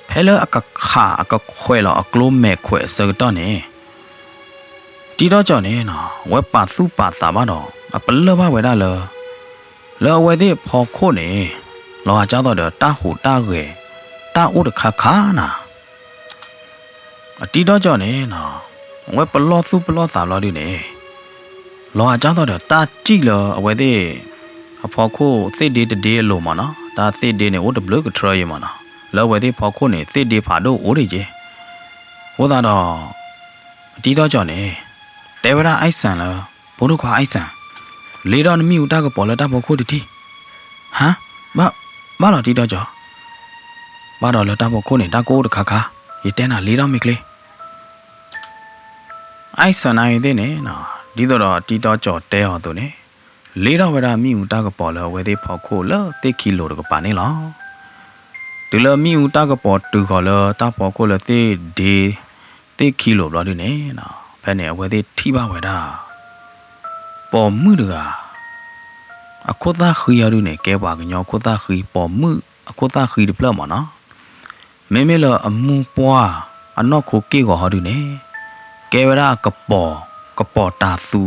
ဖဲလၢအကခးအကခွဲးလီၤအကျိမဲာ်ခွဲးအဆၢကတီၢ်န့ၣ် တံၤတီကၠီၤန့ၣ် အဝဲပာ်သူၣ်ပာ်သးဘၣ်ဒီး အပလၢၢ်ဘၣ်ဝဲဒၣ်လၢ လၢအဝဲသ့ၣ်အဖီခိၣ်န့ၣ် လီၤဂာ်ကၢ်သိးဒီးတၢ်ဟူးတၢ်ဂဲၤ တၢ်အိၣ်တခါခါနၤ အတံၤတီကၠီၤန့ၣ် အဝဲပလီၢ်သူၣ်ပလီၢ်သးဘျီဒုန့ၣ် လီၤဂာ်ကၢ်သိးဒီးတၢ်စံၣ်လၢအဝဲသ့ၣ် အဖီခိၣ်သ့ၣ်ဒ့တဒ့အလိၤမးနီၤ, တၢ်သ့ၣ်ဒ့န့ၣ် အိၣ်တဘျုးကထြၢအံၤမးနီၤ, လၢအဝဲသ့ၣ်ဖီခိၣ်န့ၣ် သ့ၣ်ဒ့ဖးဒိၣ်အိၣ်ဒံးက့ၤ, အဃိသတးဒီး အတံၤတီကၠီၤန့ၣ် တဲဝဲဒၣ်အိၣ်ဆၣ်လၢ ဖိဒိၣ်ခွါအိၣ်ဆၣ်, လ့ထီၣ်နမ့ၣ်အူတၢ်ကပီၤလၢတၢ်ဖီခိၣ်တထံၣ်, ဟါ, ဘၣ်လီၤတံၤတီကၠီၤ, ဘၣ်ဒီးလၢတၢ်ဖီခိၣ်န့ၣ် တၢ်ကအိၣ်တခါခါ, ယတဲနၤလ့ထီၣ်မ့ၢ်ချ့ အိၣ်ဆၣ်နါအံၤသ့ၣ်န့ၣ် ဒ်သိးဒီးတံၤတီကၠီၤတဲအီၤအသိးန့ၣ် လ့ထီၣ်ဝဲဒၣ်မ့ၣ်အူတၢ်ကပီၤလၢအဝဲသ့ၣ်ဖီခိၣ်လၢသ့ၣ်ခံလိၤတကပၤန့ၣ်လီၤ. တုၤလၢမ့ၣ်အူတၢ်ကပီၤတုၤဃီၤလၢတၢ်ဖီခိၣ်လၢသ့ၣ်ဒ့ သ့ၣ်ခံလိၤဘျီဒုန့ၣ် ဖဲန့ၣ်အဝဲသ့ၣ်ထံၣ်ဘၣ်ဝဲဒၣ် ပိာ်မုၣ်တဂၤ အခိၣ်သၣ်ဃံဟီဒုန့ၣ် ကဲပှၤကညီအခိၣ်သၣ်ဃံ ပိာ်မုၣ်အခိၣ်သၣ်ဃံတဖျၢၣ်မးနီၤ, မ့မ့ၢ်လၢအမိၢ်ပှၢ်အနီၢ်ခိက့ၢ်ဂီၤဟီဒုန့ၣ် ကဲဝဲဒၣ်ကပီၤ ကပီၤတၤသူ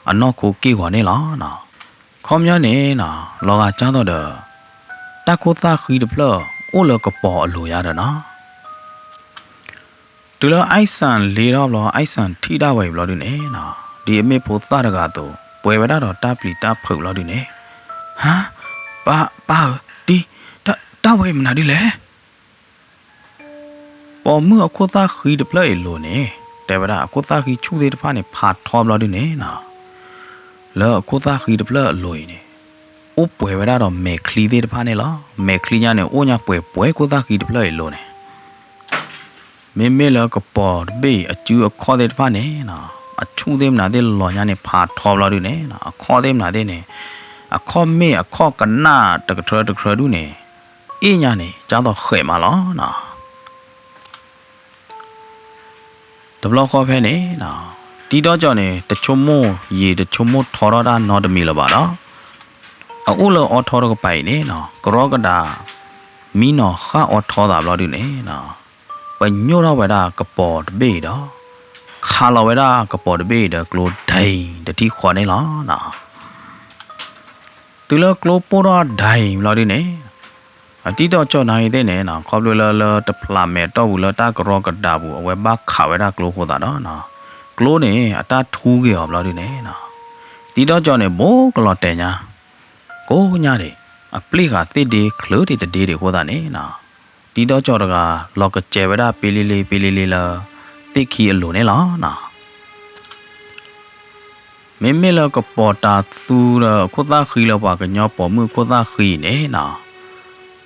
အနီၢ်ခိက့ၢ်ဂီၤန့ၣ်လီၤ. ခီပညီန့ၣ် လီၤဂာ်ကၢ်သိးဒီး တၢ်ခိၣ်သၣ်ဃံတဖျၢၣ်အိၣ်လၢကပီၤအလိၤယါဒီးနီၤ တုၤလၢအိၣ်ဆၣ်လ့ထီၣ်ဘျီ အိၣ်ဆၣ်ထံၣ်ဒၣ်ဝဲအံၤဘျီဒုန့ၣ် ဒ်အမ့ၢ်ဖိသၣ်တဂၤအသိး ပှဲၤဝဲဒၣ်ဒီးတၢ်ပျံၤတၢ်ဖုးဘျီဒုန့ၣ်, ဟါ, ပၢ်ဧၢ, တံၤ, တၢ်ဝဲအံၤမနုၤဒ်လဲၣ် ပိာ်မုၣ်အခိၣ်သၣ်ဃံတဖျၢၣ်အံၤအလိၤန့ၣ် တဲဝဲဒၣ်အခိၣ်သၣ်ဃံဆူၣ်သ့ၣ်တဖၣ်န့ၣ် ဖးထီဘျီဒုန့ၣ် လၢအခိၣ်သၣ်ဃံတဖျၢၣ်အလိၤအံၤန့ၣ် အိၣ်ပှဲၤဝဲဒၣ်ဒီးမဲာ်ချံသ့ၣ်တဖၣ်န့ၣ်လီၤ. မဲာ်ချံညါန့ၣ် အိၣ်ညါပှဲၤပှဲၤခိၣ်သၣ်ဃံတဖျၢၣ်အံၤအလိၤန့ၣ် မ့မ့ၢ်လၢကပီၤတဘ့ၣ်အံၤ အစုအခီၣ်သ့ၣ်တဖၣ်န့ၣ် အဆူၣ်သ့ၣ်မနုၤသ့ၣ်လီၤညါန့ၣ် ဖးထီဘျီဒုန့ၣ် အခီၣ်သ့ၣ်မနုၤသ့ၣ်န့ၣ် အခီၣ်မ့ၣ်အခီၣ်ကနၣ်တကထြၢတကထြၢဒုန့ၣ် အ့ၣ်ညါန့ၣ် ကၢ်သိးဃဲးမးလီၤနီၤ. တဘျီဃီဖဲန့ၣ် တံၤတီကၠီၤန့ၣ် တဆိကမိၣ်ယံာ်တဆိကမိၣ်ထီထီၣ်တၢ်နီတမံၤလၢၤဘၣ်ဒီး အအိၣ်လၢအီထီတကပၤအံၤန့ၣ် ကရီကဒး မံနီၤဃၣ်အီထီသးဘျီဒုန့ၣ် ပညိၣ်ထီၣ်ဝဲဒၣ်ကပီၤတဘ့ၣ်အံၤဒီး ခးလီၤဝဲဒၣ်ကပီၤတဘ့ၣ်အံၤဒီးကျိဒဲတထံၣ်ဃီန့ၣ်လီၤ. တုၤလၢကျိပိၢ်ထီၣ်ဒဲဘျီဒုန့ၣ် အတံၤတီကၠီၤနါအံၤသ့ၣ်န့ၣ် ခီဖျိလၢလၢတဖျးမဲာ်တီၢ်ပူၤလၢတၢ်ကရီကဒးပူၤ အဝဲဘၣ်ခးဝဲဒၣ်ကျိအဃိသတးဒီး ကျိန့ၣ် အတၢ်ထူက့ၤအီၤဘျီဒုန့ၣ်နီၤ, တံဒီကၠီၤန့ၣ် ဘူးကလီၤတဲာ်ညါ ကိးညါဒံး, အပျ့ၢ်ဃာ်သ့ၣ်ဒ့ချုးဒံးတဒ့ဒံးအဃိသတးန့ၣ်နီၤ, တံဒီကၠီၤတဂၤ လီၤကစဲၤဝဲဒၣ်ပ့လ့လ့ပ့လ့လ့လၢ သ့ၣ်ခံအလိၤန့ၣ်လီၤနီၤ. မ့မ့ၢ်လၢကပီၤတၤသူဒီးအခိၣ်သၣ်ဃံလၢပှၤကညီပိာ်မုၣ်အခိၣ်သၣ်ဃံအံၤန့ၣ်နီၤ,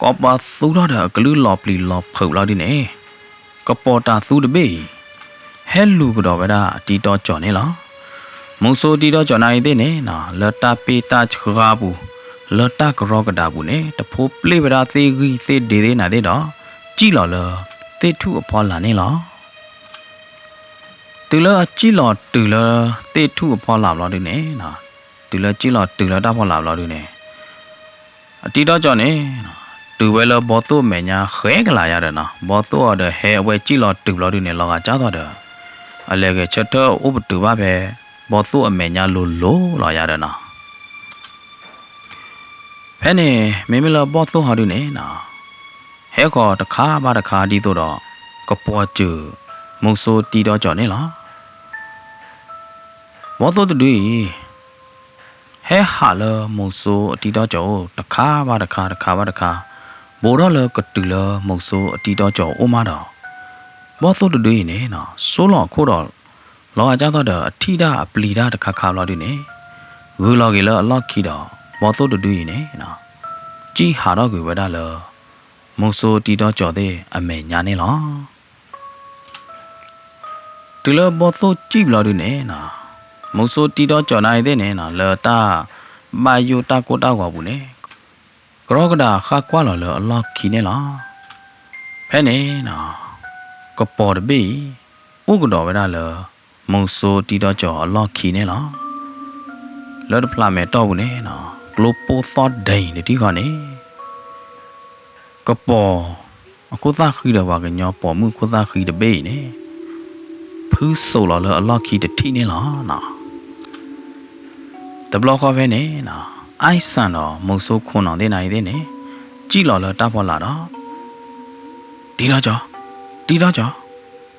ကိးပသူထီၣ်ဒီးအကလုၢ်လီၤပျံၤလီၤဖုးဘျီဒုန့ၣ်, ကပီၤတၤသူတဘ့ၣ်အံၤ ဟဲလူၤကဒီးဝဲဒၣ်အတံဒီကၠီၤန့ၣ်လီၤ. မုဆိတံဒီကၠီၤနၤအံၤသ့ၣ်န့ၣ်နီၤ လၢတၢ်ပ့ၢ်တၢ်ဆှါပူၤ, လၢတၢ်ကရီကဒၤပူၤန့ၣ် တဖိပျ့ၢ်ဝဲဒၣ်သ့ၣ်ဂံၢ်သ့ၣ်ဒ့သ့ၣ်နၤသ့ၣ်ဒီး စံၣ်လီၤလၢသ့ၣ်ထူၣ်အဖီလာ်န့ၣ်လီၤ. တုၤလၢအစံၣ်လီၤတုၤလၢသ့ၣ်ထူၣ်အဖီလာ်ဘျီဒုန့ၣ်, တုၤလၢစံၣ်လီၤတုၤလၢတၢ်ဖီလာ်ဘျီဒုန့ၣ်, အတံဒီကၠီၤန့ၣ် တုၤဝဲလၢဘီသိၣ်အမဲာ်ညါဃဲကလးယါဒီးနီၤ, ဘီသိၣ်အီၤဒီးဟဲအဝဲစံၣ်လီၤတုၤဘျီဒုန့ၣ် လီၤဂာ်ကၢ်သိးဒီး အလဲၤဂဲၤဆၢထၢၣ်အိၣ်ပတုာ်ဘၣ်ဖဲ ဘီသိၣ်အမဲာ်ညါလိၤလိၤလီၤယါဒီးနီၤ. ဖဲန့ၣ် မ့မ့ၢ်လၢဘီၣ်သိၣ်ဟီဒုန့ၣ်နီၤ, ဟဲဃီၤတခါဘၣ်တခါဒ်သိးဒီး ကပီၤစၢၤမုဆိတံဒီကၠီၤန့ၣ်လီၤ. ဘီၣ်သိၣ်တဒုအံၤ ဟဲဟးလၢမုဆိအတံဒီကၠီၤအိၣ်တခါဘၣ်တခါတခါဘၣ်တခါ, ဘူးထီၣ်လၢကတုၤလၢမုဆိအတံဒီကၠီၤအိၣ်မးဒီး ဘီၣ်သိၣ်တဒုအံၤန့ၣ်နီၤ ဆိလီၤအခိၣ်ဒီး လီၤဂာ်ကၢ်သိးဒီးအထံၣ်တၢ်အပျံၤတၢ်တခါခါဘျီဒုန့ၣ်, ဂုၤလီၤက့ၤလၢအလီၢ်ခံဒီး ဘီၣ်သိၣ်တဒုအံၤန့ၣ်နီၤ စံၣ်ဟးထီၣ်ကွံာ်ဝဲဒၣ်လၢ မုဆိတံဒီကၠီၤသ့ၣ်အမဲာ်ညါန့ၣ်လီၤ. တုၤလၢဘီၣ်သိၣ်စံၣ်ဘျီဒုန့ၣ်နီၤ, မုဆိတံဒီကၠီၤနၤအံၤသ့ၣ်န့ၣ်နီၤ လၢတၢ်ဘၣ်ယိၣ်တၢ်ကိၢ်တၢ်ဂီၤပူၤန့ၣ် ကရီကဒၤဃၣ်ကွၢ်လီၤလၢအလီၢ်ခံန့ၣ်လီၤ. ဖဲန့ၣ်နီၤ ကပီၤတဘ့ၣ်အံၤ အိၣ်ကဒီးဝဲဒၣ်လၢ မုဆိတံဒီကၠီၤအလီၢ်ခံန့ၣ်လီၤ. လၢတဖျးမဲာ်တီၢ်ပူၤန့ၣ်နီၤ ကျိပိၢ်သီၣ်ဒဲအံၤတထံၣ်ဃီန့ၣ် ကပီၤ အခိၣ်သၣ်ဃံဒီးပှၤကညီပိာ်မုၣ်အခိၣ်သၣ်ဃံတဘ့ၣ်အံၤန့ၣ် ဖုစိာ်လီၤလၢအလီၢ်ခံတထံၣ်န့ၣ်လီၤ. တဘျီဃီဖဲန့ၣ်နီၤ အဲၣ်စၣ်ဒီးမုဆိခိၣ်နီၣ်သ့ၣ်နၤအံၤသ့ၣ်န့ၣ် စံၣ်လီၤလၢတၢ်ဖီလာ်ဒီး တံဒီကၠီၤ, တံဒီကၠီၤ,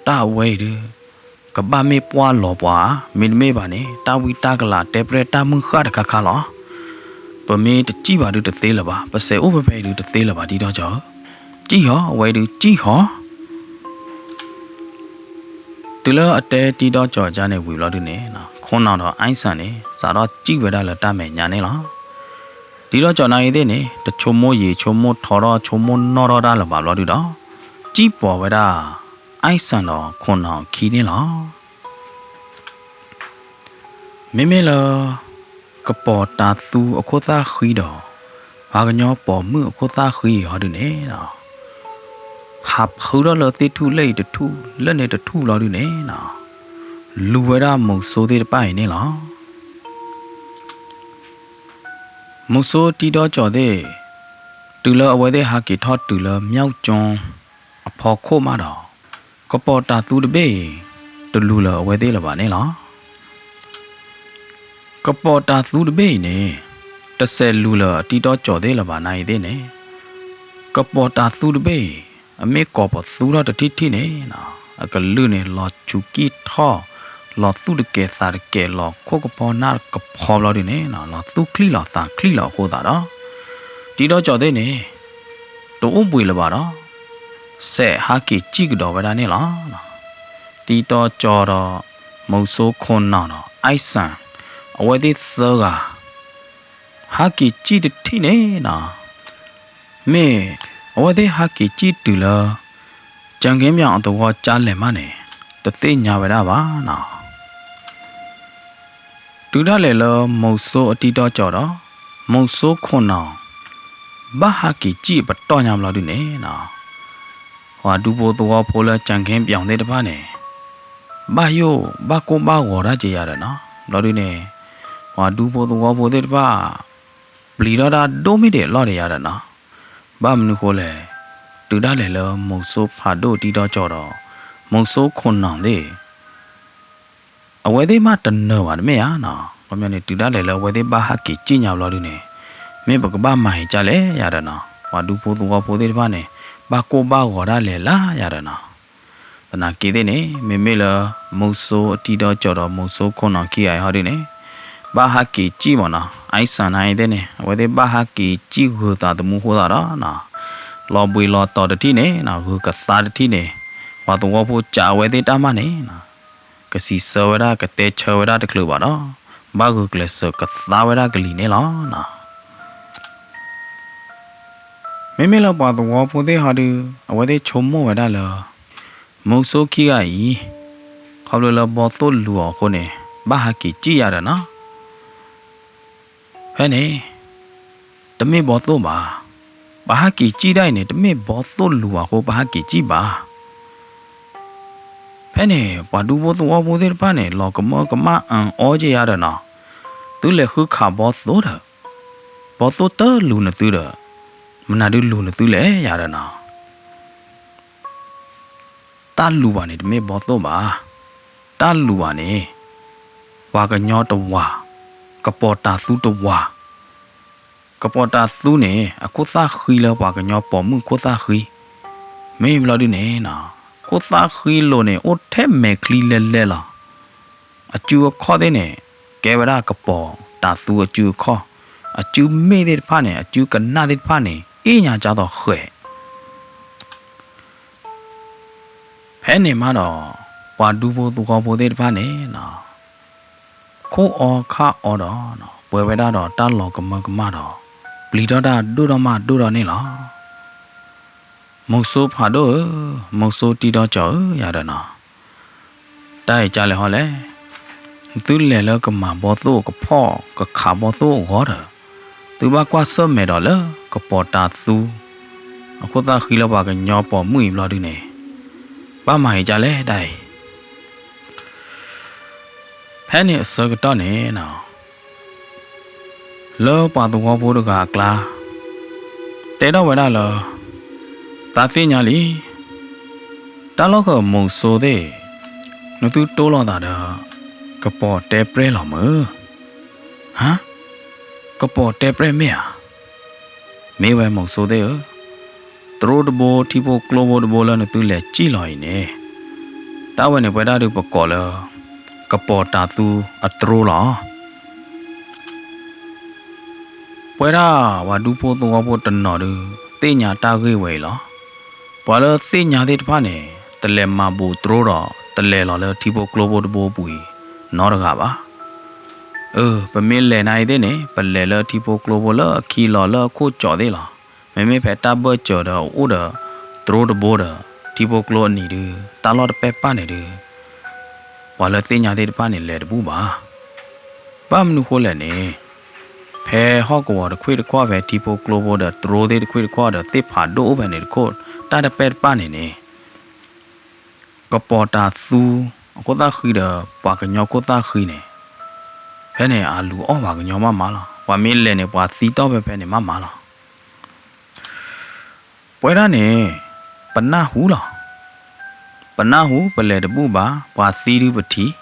တၢ်အဝဲအံၤဒုး ကဘၣ်မ့ၢ်ပှၢ်လီၤပှၤဧါ, မ့တမ့ၢ်ဘၣ်န့ၣ် တၢ်ဝံတၢ်ကလၤတဲပြဲၢ်တၢ်မုၢ်ဃၣ်တခါခါလီၤ. ပမ့ၢ်တစံၣ်ဘၣ်ဒုးတသ့လၢၤဘၣ်, ပစဲးအိၣ်ဖဲဖဲအံၤဒုးတသ့လၢၤဘၣ် တံဒီကၠီၤဧၢ, စံၣ်ဟီၣ်, အဝဲဒုးစံၣ်ဟီၣ်. တုၤလၢအတဲတံဒီကၠီၤအကါန့ၣ်ဝံၤဘျီဒုးန့ၣ် ခိၣ်နီၣ်ဒီးအဲၣ်စၣ်န့ၣ် စးထီၣ်စံၣ်ဝဲဒၣ်လၢတၢ်မဲာ်ညါန့ၣ်လီၤ. တံဒီကၠီၤနၤအံၤသ့ၣ်န့ၣ် တဆိကမိၣ်ယံာ်ဆိကမိၣ်ထီထီၣ်ဆိကမိၣ်နီၣ်ထီၣ်တၢ်လၢၤဘၣ်ဘျီဒုးဒီး စံၣ်ပိာ်ဝဲဒၣ် အဲၣ်စၣ်ဒီးခိၣ်နီၣ်အခံန့ၣ်လီၤ. မ့မ့ၢ်လၢ ကပီၤတၤသူအခိၣ်သၣ်ဃံဒီး ပှၤကညီပိာ်မုၣ်အခိၣ်သၣ်ဃံအံၤဟီဒုးန့ၣ် ဟးဖုထီၣ်လၢသ့ၣ်ထူၣ်လၢအံၤတထူၣ် လၢန့ၣ်တထူၣ်ဘျီဒုးန့ၣ် လူၤဝဲဒၣ်မုဆိသ့ၣ်တဖၣ်အံၤန့ၣ်လီၤ. မုဆိတံဒီကၠီၤသ့ၣ် တုၤလၢအဝဲသ့ၣ်ဟးက့ၤထီၣ်တုၤလၢ မျောက်ကျွန်း အဖီခိၣ်မးဒီး ကပီၤတၤသူတဘ့ၣ်အံၤ တလူၤလၢၤအဝဲသ့ၣ်လၢၤဘၣ်န့ၣ်လီၤ. ကပီၤတၤသူတဘ့ၣ်အံၤန့ၣ် တစဲးလူၤလၢၤအတံဒီကၠီၤသ့ၣ်လၢၤဘၣ်နၤအံၤသ့ၣ်န့ၣ် ကပီၤတၤသူတဘ့ၣ်အံၤ အမ့ၢ်ကိးပသူထီၣ်တထံၣ်ထံၣ်န့ၣ် အကလုၢ်န့ၣ် လီၤဆူးကံၢ်ထီၣ် လီၤသူၣ်တကဲးသးတကဲး လီၤခိၣ်ကဖီနၢ်ကဖီဘျီဒုးန့ၣ် လီၤသူၣ်ချံၣ်လီၤသးချံၣ်လီၤအဃိသတးဒီး တံဒီကၠီၤသ့ၣ်န့ၣ် တအိၣ်ဘှံးလၢၤဘၣ်ဒီး စဲးဟးက့ၤစံၣ်ကဒီးဝဲဒၣ်န့ၣ်လီၤ. တံဒီကၠီၤဒီး မုဆိခိၣ်နီၣ်ဒီး အဲၣ်စၣ် အဝဲသ့ၣ်သၢဂၤ ဟးက့ၤစံၣ်တထံၣ်န့ၣ်နီၤ မ့ၢ်အဝဲသ့ၣ်ဟးက့ၤစံၣ်တုၤလၢ ကၠၣ်က့ပၠီၣ်အသဝီကၠါလဲၣ်မးန့ၣ် တသ့ၣ်ညါဝဲဒၣ်ဘၣ်နီၤ. တုၤဒၣ်လဲာ်လၢမုဆိအတံဒီကၠီၤဒီး မုဆိခိၣ်နီၣ် ဘၣ်ဟးက့ၤစံၣ်အပတီၢ်ညါဘျီဒုးန့ၣ်နီၤ ပှၤဒူဖိသဝီဖိလၢကၠၣ်က့ပၠီၣ်သ့ၣ်တဖၣ်န့ၣ် ဘၣ်ယိၣ်ဘၣ်ကိၢ်ဘၣ်ဂီၤတၢ်က့ၤယၤဒီးနီၤ ဘျီဒုးန့ၣ် ပှၤဒူဖိသဝီဖိသ့ၣ်တဖၣ် ပျံၤထီၣ်တၢ်ဒိၣ်မ့ၢ်ဒဲးအလီၢ်ဒီးယၤဒီးနီၤ ဘၣ်မနုၤဃိလဲၣ် တုၤဒၣ်လဲာ်လၢမုဆိဖးဒိၣ်တံဒီကၠီၤဒီး မုဆိခိၣ်နီၣ်သ့ၣ် အဝဲသ့ၣ်မးတနၢၤဘၣ်တမ့ၢ်ဧါနီၤ ခီပညီန့ၣ် တုၤဒၣ်လဲာ်လၢအဝဲသ့ၣ်ဘၣ်ဟးက့ၤစံၣ်ညါဘျီဒုးန့ၣ် မ့ၢ်ပကဘၣ်မၤဟ့ၣ်ကၢ်လဲၣ်ယၤဒီးနီၤ ပှၤဒူဖိသဝီဖိသ့ၣ်တဖၣ်န့ၣ် ဘၣ်ကိၢ်ဘၣ်ဂီၤဒၣ်လဲာ်လၢယၤဒီးနီၤ သနာ်က့သ့ၣ်န့ၣ် မ့မ့ၢ်လၢ မုဆိအတံဒီကၠီၤဒီးမုဆိခိၣ်နီၢ်ခံဂၤအံၤဟီဒုန့ၣ် ဘၣ်ဟးက့ၤစံၣ်မၢ်နီၤ, အံစၣ်နါအံၤသ့ၣ်န့ၣ် အဝဲသ့ၣ်ဘၣ်ဟးက့ၤစံၣ်ဂုၤသးသမူအဃိသတးဒီး လီၤဘှံးလီၤတီၤတထံၣ်န့ၣ် ဂုၤကသါတထံၣ်န့ၣ် ပှၤသဝီဖိကးအဝဲသ့ၣ်တၢ်မၢ်န့ၣ် ကစံးဆၢဝဲဒၣ် ကတဲဆၢဝဲဒၣ်တချုးဘၣ်ဒီး ဘၣ်ဂုာ်ကျဲးစၢးကသါဝဲဒၣ်ကလံၤန့ၣ်လီၤ. မ့မ့ၢ်လၢပှၤသဝီဖိသ့ၣ်ဟီဒု အဝဲသ့ၣ်ဆိကမိၣ်ဝဲဒၣ်လၢ မုဆိခံဂၤအံၤ ခီဖျိလၢဘီသိၣ်လူၤအီၤအဃိန့ၣ် ဘၣ်ဟးက့ၤစံၣ်ယၤဒီးနီၤ ဖဲန့ၣ် တမ့ၢ်ဘီသိၣ်ဘၣ်. ပဟးက့ၤစံၣ်ဒၣ်အံၤန့ၣ် တမ့ၢ်ဘီသိၣ်လူၤအဃိ ပဟးက့ၤစံၣ်ဘၣ်. ဖဲန့ၣ် ပှၤဒူဖိသဝီဖိသ့ၣ်တဖၣ်န့ၣ် လီၤကမၢကမၣ်အၢအီက့ၤယၤဒီးနီၤ, သုလဲၤဃုခးဘီသိၣ်ဒီး ဘီသိၣ်တလူၤနသုဒီး မနုၤဒုလူၤနသုလဲၣ်ယၤဒီးနီၤ တၢ်လူၤဘၣ်န့ၣ် တမ့ၢ်ဘီသိၣ်ဘၣ်. တၢ်လူၤဘၣ်န့ၣ် ပှၤကညီတဝၤ, ကပီၤတၢ်သူတဝၤ, ကပီၤတၢ်သူန့ၣ် အခိၣ်သၣ်ဃံလၢပှၤကညီပိာ်မုၣ်ခိၣ်သၣ်ဃံ, မ့ၢ်ဘျီဒုန့ၣ် ခိၣ်သၣ်ဃံလိၤန့ၣ် အိၣ်ထဲမဲာ်ချံလဲၤလဲၤလီၤ. အစုအခီၣ်သ့ၣ်န့ၣ် ကဲဝဲဒၣ်ကပီၤတၢ်သူအစုအခီၣ်, အစုမ့ၣ်သ့ၣ်တဖၣ်န့ၣ် အစုကနၣ်သ့ၣ်တဖၣ်န့ၣ် အ့ၣ်ညါကၢ်သိးဃဲး ဖဲန့ၣ်မးဒီး ပှၤဒူဖိသဝီဖိသ့ၣ်တဖၣ်န့ၣ် ခိၣ်အီခါအီဒီး ပှဲၤဝဲဒၣ်ဒီးတၢ်လီၤကမၢကမၣ်ဒီး ပျံၤထီၣ်တၢ်ဒိၣ်ထီၣ်မးဒိၣ်ထီၣ်န့ၣ်လီၤ. မုဆိဖးဒိၣ်ဧၢ, မုဆိတံဒီကၠီၤဧၢ ယၤဒီးနီၤ, တၢ်အံၤကလဲၣ်ဟီလဲၣ်, နသုလဲၤလၢကမၤဘီသိၣ်ကဖီၣ်ကခးဘီသိၣ်အဂီၢ်ဒီး သုဘၣ်ကွၢ်ဆၢၣ်မဲာ်ဒီးလၢကပီၤတၢ်သူ အခိၣ်သၣ်ဃံလၢပှၤကညီပိာ်မုၣ်အံၤဘျီဒုန့ၣ် ဘၣ်မၤအံၤကလဲၣ်ဒၣ်အံၤ ဖဲန့ၣ်အဆၢကတီၢ်န့ၣ် လၢပှၤသဝီဖိတဂၤအကျါ တဲထီၣ်ဝဲဒၣ်လၢ သးသ့ၣ်ညါလံ, တၢ်လီၢ်ဃၢၤမုဆိသ့ၣ် နသုတိလိာ်သးဒီး ကပီၤတဲပြဲၢ်လီၤမုၢ်. ဟါ, ကပီၤတဲပြဲၢ်မ့ၢ်ဧါ. မ့ၢ်ဝဲမုဆိသ့ၣ်ဧၢ, တြိတဘိထံဖိကျိဖိတဘိလၢနသုလဲၤစံၣ်လီၤအံၤန့ၣ် တၢ်ဝဲန့ၣ်ပဝဲဒၣ်ဒုးပကိးလၢ ကပီၤတၢ်သူအတြိလီၤ. ပဝဲဒၣ်ပှၤဒူဖိသဝီဖိတနီၤဒုး သ့ၣ်ညါတၢ်ဂ့ၢ်ဝဲအံၤလီၤ. ပှၤလၢသ့ၣ်ညါသ့ၣ်တဖၣ်န့ၣ် တလဲၤမၤဘူးတြိဒီး တလဲၤလီၤလၢထံဖိကျိဖိတဘိပူၤအံၤ နီတဂၤဘၣ်. အၢ ပမ့ၢ်လဲၤနၤအံၤသ့ၣ်န့ၣ် ပလဲၤလၢထံဖိကျိဖိလၢအခံလီၤလၢအခိၣ်ကၠီသ့ၣ်လီၤ. မ့မ့ၢ်ဖဲတၢ်ဘၢၣ်စၢၤဒီးအအိၣ်ဒီး တြိတဘိဒီး ထံဖိကျိအနံၤဒုး တၢ်လီၢ်တပဲၢ်ပၢ်န့ၣ်ဒုး ပှၤလၢသ့ၣ်ညါသ့ၣ်တဖၣ်န့ၣ် လဲၤတဘူၣ်ဘၣ်. ဘၣ်မနုၤဃိလဲၣ်န့ၣ် ဖဲဟီၣ်ကဝီၤတခွ့ၣ်တခီၣ် ဖဲထံဖိကျိဖိဒီးတြိသ့ၣ်တခွ့ၣ်တခီၣ်ဒီး သ့ၣ်ဖးဒိၣ်အိၣ်ဖဲန့ၣ်တခိၣ် တၢ်တပဲၢ်တပၢ်န့ၣ်န့ၣ် ကပီၤတၢ်သူ အခိၣ်သၣ်ဃံဒီး ပှၤကညီခိၣ်သၣ်ဃံန့ၣ် ဖဲန့ၣ်အလူၤအီၣ်ပှၤကညီမးမးလီၤ. ပှၤမ့ၢ်လဲၤန့ၣ် ပှၤသံတီၢ်ဖဲဖဲန့ၣ်မးမးလီၤ. ပဝဲဒၣ်န့ၣ် ပနၢ်ဟူလီၤ. ပနၢ်ဟူ ပလဲၤတဘူၣ်ဘၣ်, ပှၤသံဒုးပထံၣ်.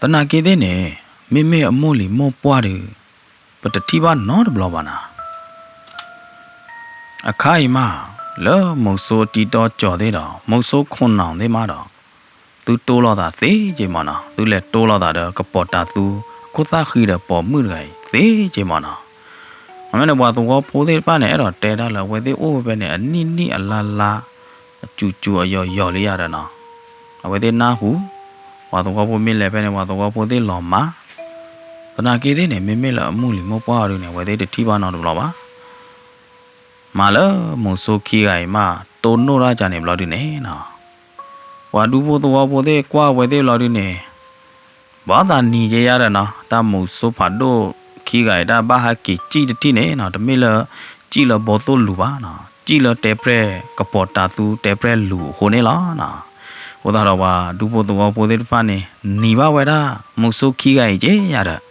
သနာ်က့သ့ၣ်န့ၣ် မ့မ့ၢ်အမိၢ်လံၤမိၢ်ပှၢ်ဒုး ပတထံၣ်ဘၣ်နီတဘျီဘၣ်နၤ. အခါအံၤမး လၢမုဆိတံတီကၠီၤသ့ၣ်ဒီး မုဆိခိၣ်နီၢ်သ့ၣ်မးဒီး သုတိလိာ်သးသ့က့ၤမးနီၤ, သုလဲၤတိလိာ်သးဒီး ကပီၤတၢ်သူ အခိၣ်သၣ်ဃံဒီးပိာ်မုၣ်တဂၤအံၤသ့က့ၤမးနီၤ. အမ့ၢ်န့ၣ် ပှၤသဝီဖိသ့ၣ်တဖၣ်န့ၣ် အဲၣ်ဒိးတဲတၢ်လၢ အဝဲသ့ၣ်အိၣ်ဖဲဖဲန့ၣ် အနံၣ်နံၣ်အလါလါ အစူၤစူၤအယီၤယီၤလံယၤဒီးနီၤ, အဝဲသ့ၣ်နၢ်ဟူ, ပှၤသဝီဖိမ့ၢ်လဲၤဖဲန့ၣ် ပှၤသဝီဖိသ့ၣ်လီၤမၢ်. သနာ်က့သ့ၣ်န့ၣ် မ့မ့ၢ်လၢအမိၢ်လံၤမိၢ်ပှၢ်အီၤဒုးန့ၣ် အဝဲသ့ၣ်တထံၣ်ဘၣ်နီတဘျီဘၣ်. မ့ၢ်လၢမုဆိခံဂၤအံၤမး တိၢ်နီၣ်တၢ်ကန့ၣ်ဘျီဒုးန့ၣ်နီၤ, ပှၤဒူဖိသဝီဖိသ့ၣ်ကွၢ်ဝဲသ့ၣ်ဘျီဒုးန့ၣ် ဘၣ်သးနံၤက့ၤယၤဒီးနီၤ, တၢ်မုဆိဖးဒိၣ်ခံဂၤအံၤ တၢ်ဘၣ်ဟဲက့ၤစံၣ်တထံၣ်န့ၣ်နီၤ, တမ့ၢ်လၢစံၣ်လၢဘီသိၣ်လူၤဘၣ်နီၤ, စံၣ်လၢတဲပြဲၢ်ကပီၤတၢ်သူတဲပြဲၢ်လူၤအဃိန့ၣ်လီၤ. အဃိသတးဒီးပှၤဒူဖိသဝီဖိသ့ၣ်တဖၣ်န့ၣ် နံၤဘၣ်ဝဲဒၣ်မုဆိခံဂၤအံၤက့ၤယၤဒီး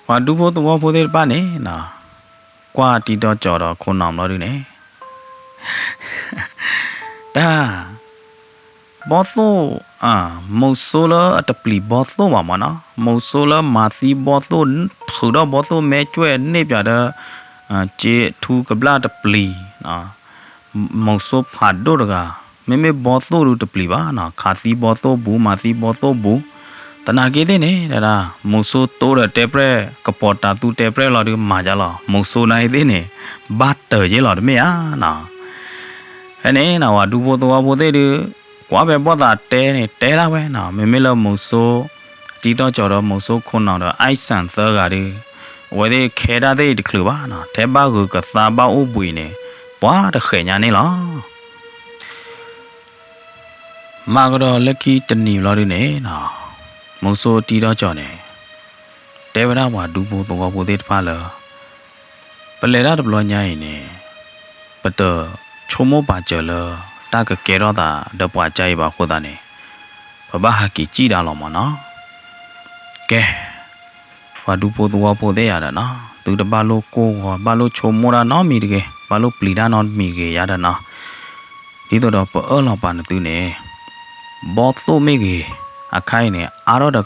ပှၤဒူဖိသဝီဖိသ့ၣ်တဖၣ်န့ၣ်နီၤ, ကွၢ်တံတီကၠီၤဒီးခိၣ်နီၢ်ဘျီဒုးန့ၣ် တၢ် ဘီသိၣ်, မုဆိလၢအတပျံၤဘီသိၣ်ဘၣ်မးနီၤ, မုဆိလၢမၤသံဘီသိၣ် ထုးထီၣ်ဘီသိၣ်မဲာ်ကွဲးန့ၢ်ပၠးဒီး က့ထူကဘျၣ်တပျံၤ, မုဆိဖးဒိၣ်တဂၤ မ့မ့ၢ်ဘီသိၣ်ဒုးတပျံၤဘၣ်နီၤ, ခးသံဘီသိၣ်ဘူး မၤသံဘီသိၣ်ဘူး, သနာ်က့သ့ၣ်န့ၣ် တဒၣ် မုဆိတိဒီးတဲပြဲၢ် ကပီၤတၤသူတဲပြဲၢ်လီၤဒုးမၤဒ်လီၤ, မုဆိနၤအံၤသ့ၣ်န့ၣ် ဘၣ်တၢၢ်က့လီၤတမ့ၢ်ဧါနီၤ. ဖဲန့ၣ်နီၤ ပှၤဒူဖိသဝီဖိသ့ၣ်ဒုး ကွၢ်ဖဲဘီၣ်သးတဲန့ၣ် တဲဒၣ်ဝဲနီၤ, မ့မ့ၢ်လၢမုဆိ တံၤတီကၠီၤဒီးမုဆိခိၣ်နီၣ်ဒီး အဲၣ်စၣ်သၢဂၤဒုး အဝဲသ့ၣ်ခဲဒၣ်သ့ၣ်တချုးဘၣ်နီၤ, ထဲဘၣ်ဂုၤကသါဘၣ်အိၣ်ဘှံးန့ၣ် ပှၤတဃဲးညါန့ၣ်လီၤ. မၤကဒီးလၢခံတနံၤဘျီဒုးန့ၣ်နီၤ, မုဆိတံၤဒီကၠီၤန့ၣ် တဲဝဲဒၣ်ပှၤဒူဖိသဝီဖိသ့ၣ်တဖၣ်လၢ ပလဲၤတၢ်တဘျီညါအံၤန့ၣ် ပတဆိကမိၣ်ပာ်စၢၤလၢ တၢ်ကကဲထီၣ်သးဒီးပှၤကါအံၤဘၣ်အဃိသတးန့ၣ် ပဘၣ်ဟးက့ၤစံၣ်တၢ်လီၤမၢ်နီၤ. ကဲ ပှၤဒူဖိသဝီဖိသ့ၣ်ယၤဒီးနီၤ, သုတဘၣ်လိၣ်ကိၢ်ဂီၤ ဘၣ်လိၣ်ဆိကမိၣ်တၢ်နီတမံၤတဂ့ၤ, ဘၣ်လိၣ်ပျံၤတၢ်နီတမံၤတဂ့ၤယၤဒီးနီၤ, ဒ်သိးဒီးပအၢၣ်လီၤပာ်နသုန့ၣ် ဘီသိၣ်မ့ၢ်ဂ့ၤ, အခါအံၤန့ၣ် အါထီၣ်ဒီး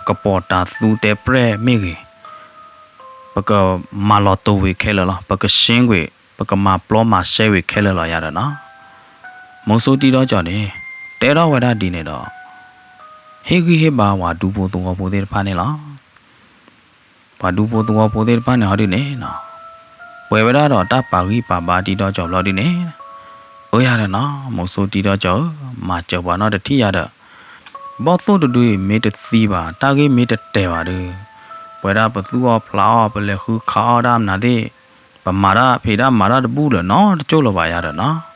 ကပီၤတၤသူတဲပြဲၢ်မ့ၢ်ဂ့ၤ, ပကမၤလီၤတိၤဝံၤခဲလၢာ်လီၤ, ပကရှင်းကွံာ် ပကမၤပျီမၤရှဲဝံၤခဲလၢာ်လီၤယၤဒီးနီၤ. မုဆိတံၤဒီကၠီၤန့ၣ် တဲထီၣ်ဝဲဒၣ်ဒ်န့ၣ်ဒီး ဟ့ၣ်ဂံၢ်ဟ့ၣ်ဘါပှၤဒူဖိသဝီဖိသ့ၣ်တဖၣ်န့ၣ်လီၤ. ပှၤဒူဖိသဝီဖိသ့ၣ်တဖၣ်န့ၣ်ဟီဒုးန့ၣ်နီၤ, ပှဲၤဝဲဒၣ်ဒီးတၢ်ပာ်ဂံၢ်ပာ်ဘါတံၤဒီကၠီၤဘျီဒုးန့ၣ်, အၢယၤဒီးနီၤ, မုဆိတံၤဒီကၠီၤဧၢ, မၤစၢၤပှၤနီတထံၣ်ယၤဒီး ဘီၣ်သိၣ်တဒုအံၤမ့ၢ်တသံဘၣ် တၢ်ဂ့ၢ်မ့ၢ်တတဲာ်ဘၣ်ဒီး ပဝဲဒၣ်ပသူၣ်အီၣ်ဖျးအီၣ် ပလဲၤဃုခးအီၣ်ဒၣ်မနုၤသ့ၣ်, ပမၤတၢ်ဖံးတၢ်မၤတၢ်တဘူၣ်လၢၤနီတကၠိၢ်လၢၤဘၣ်ယၤဒီးနီၤ.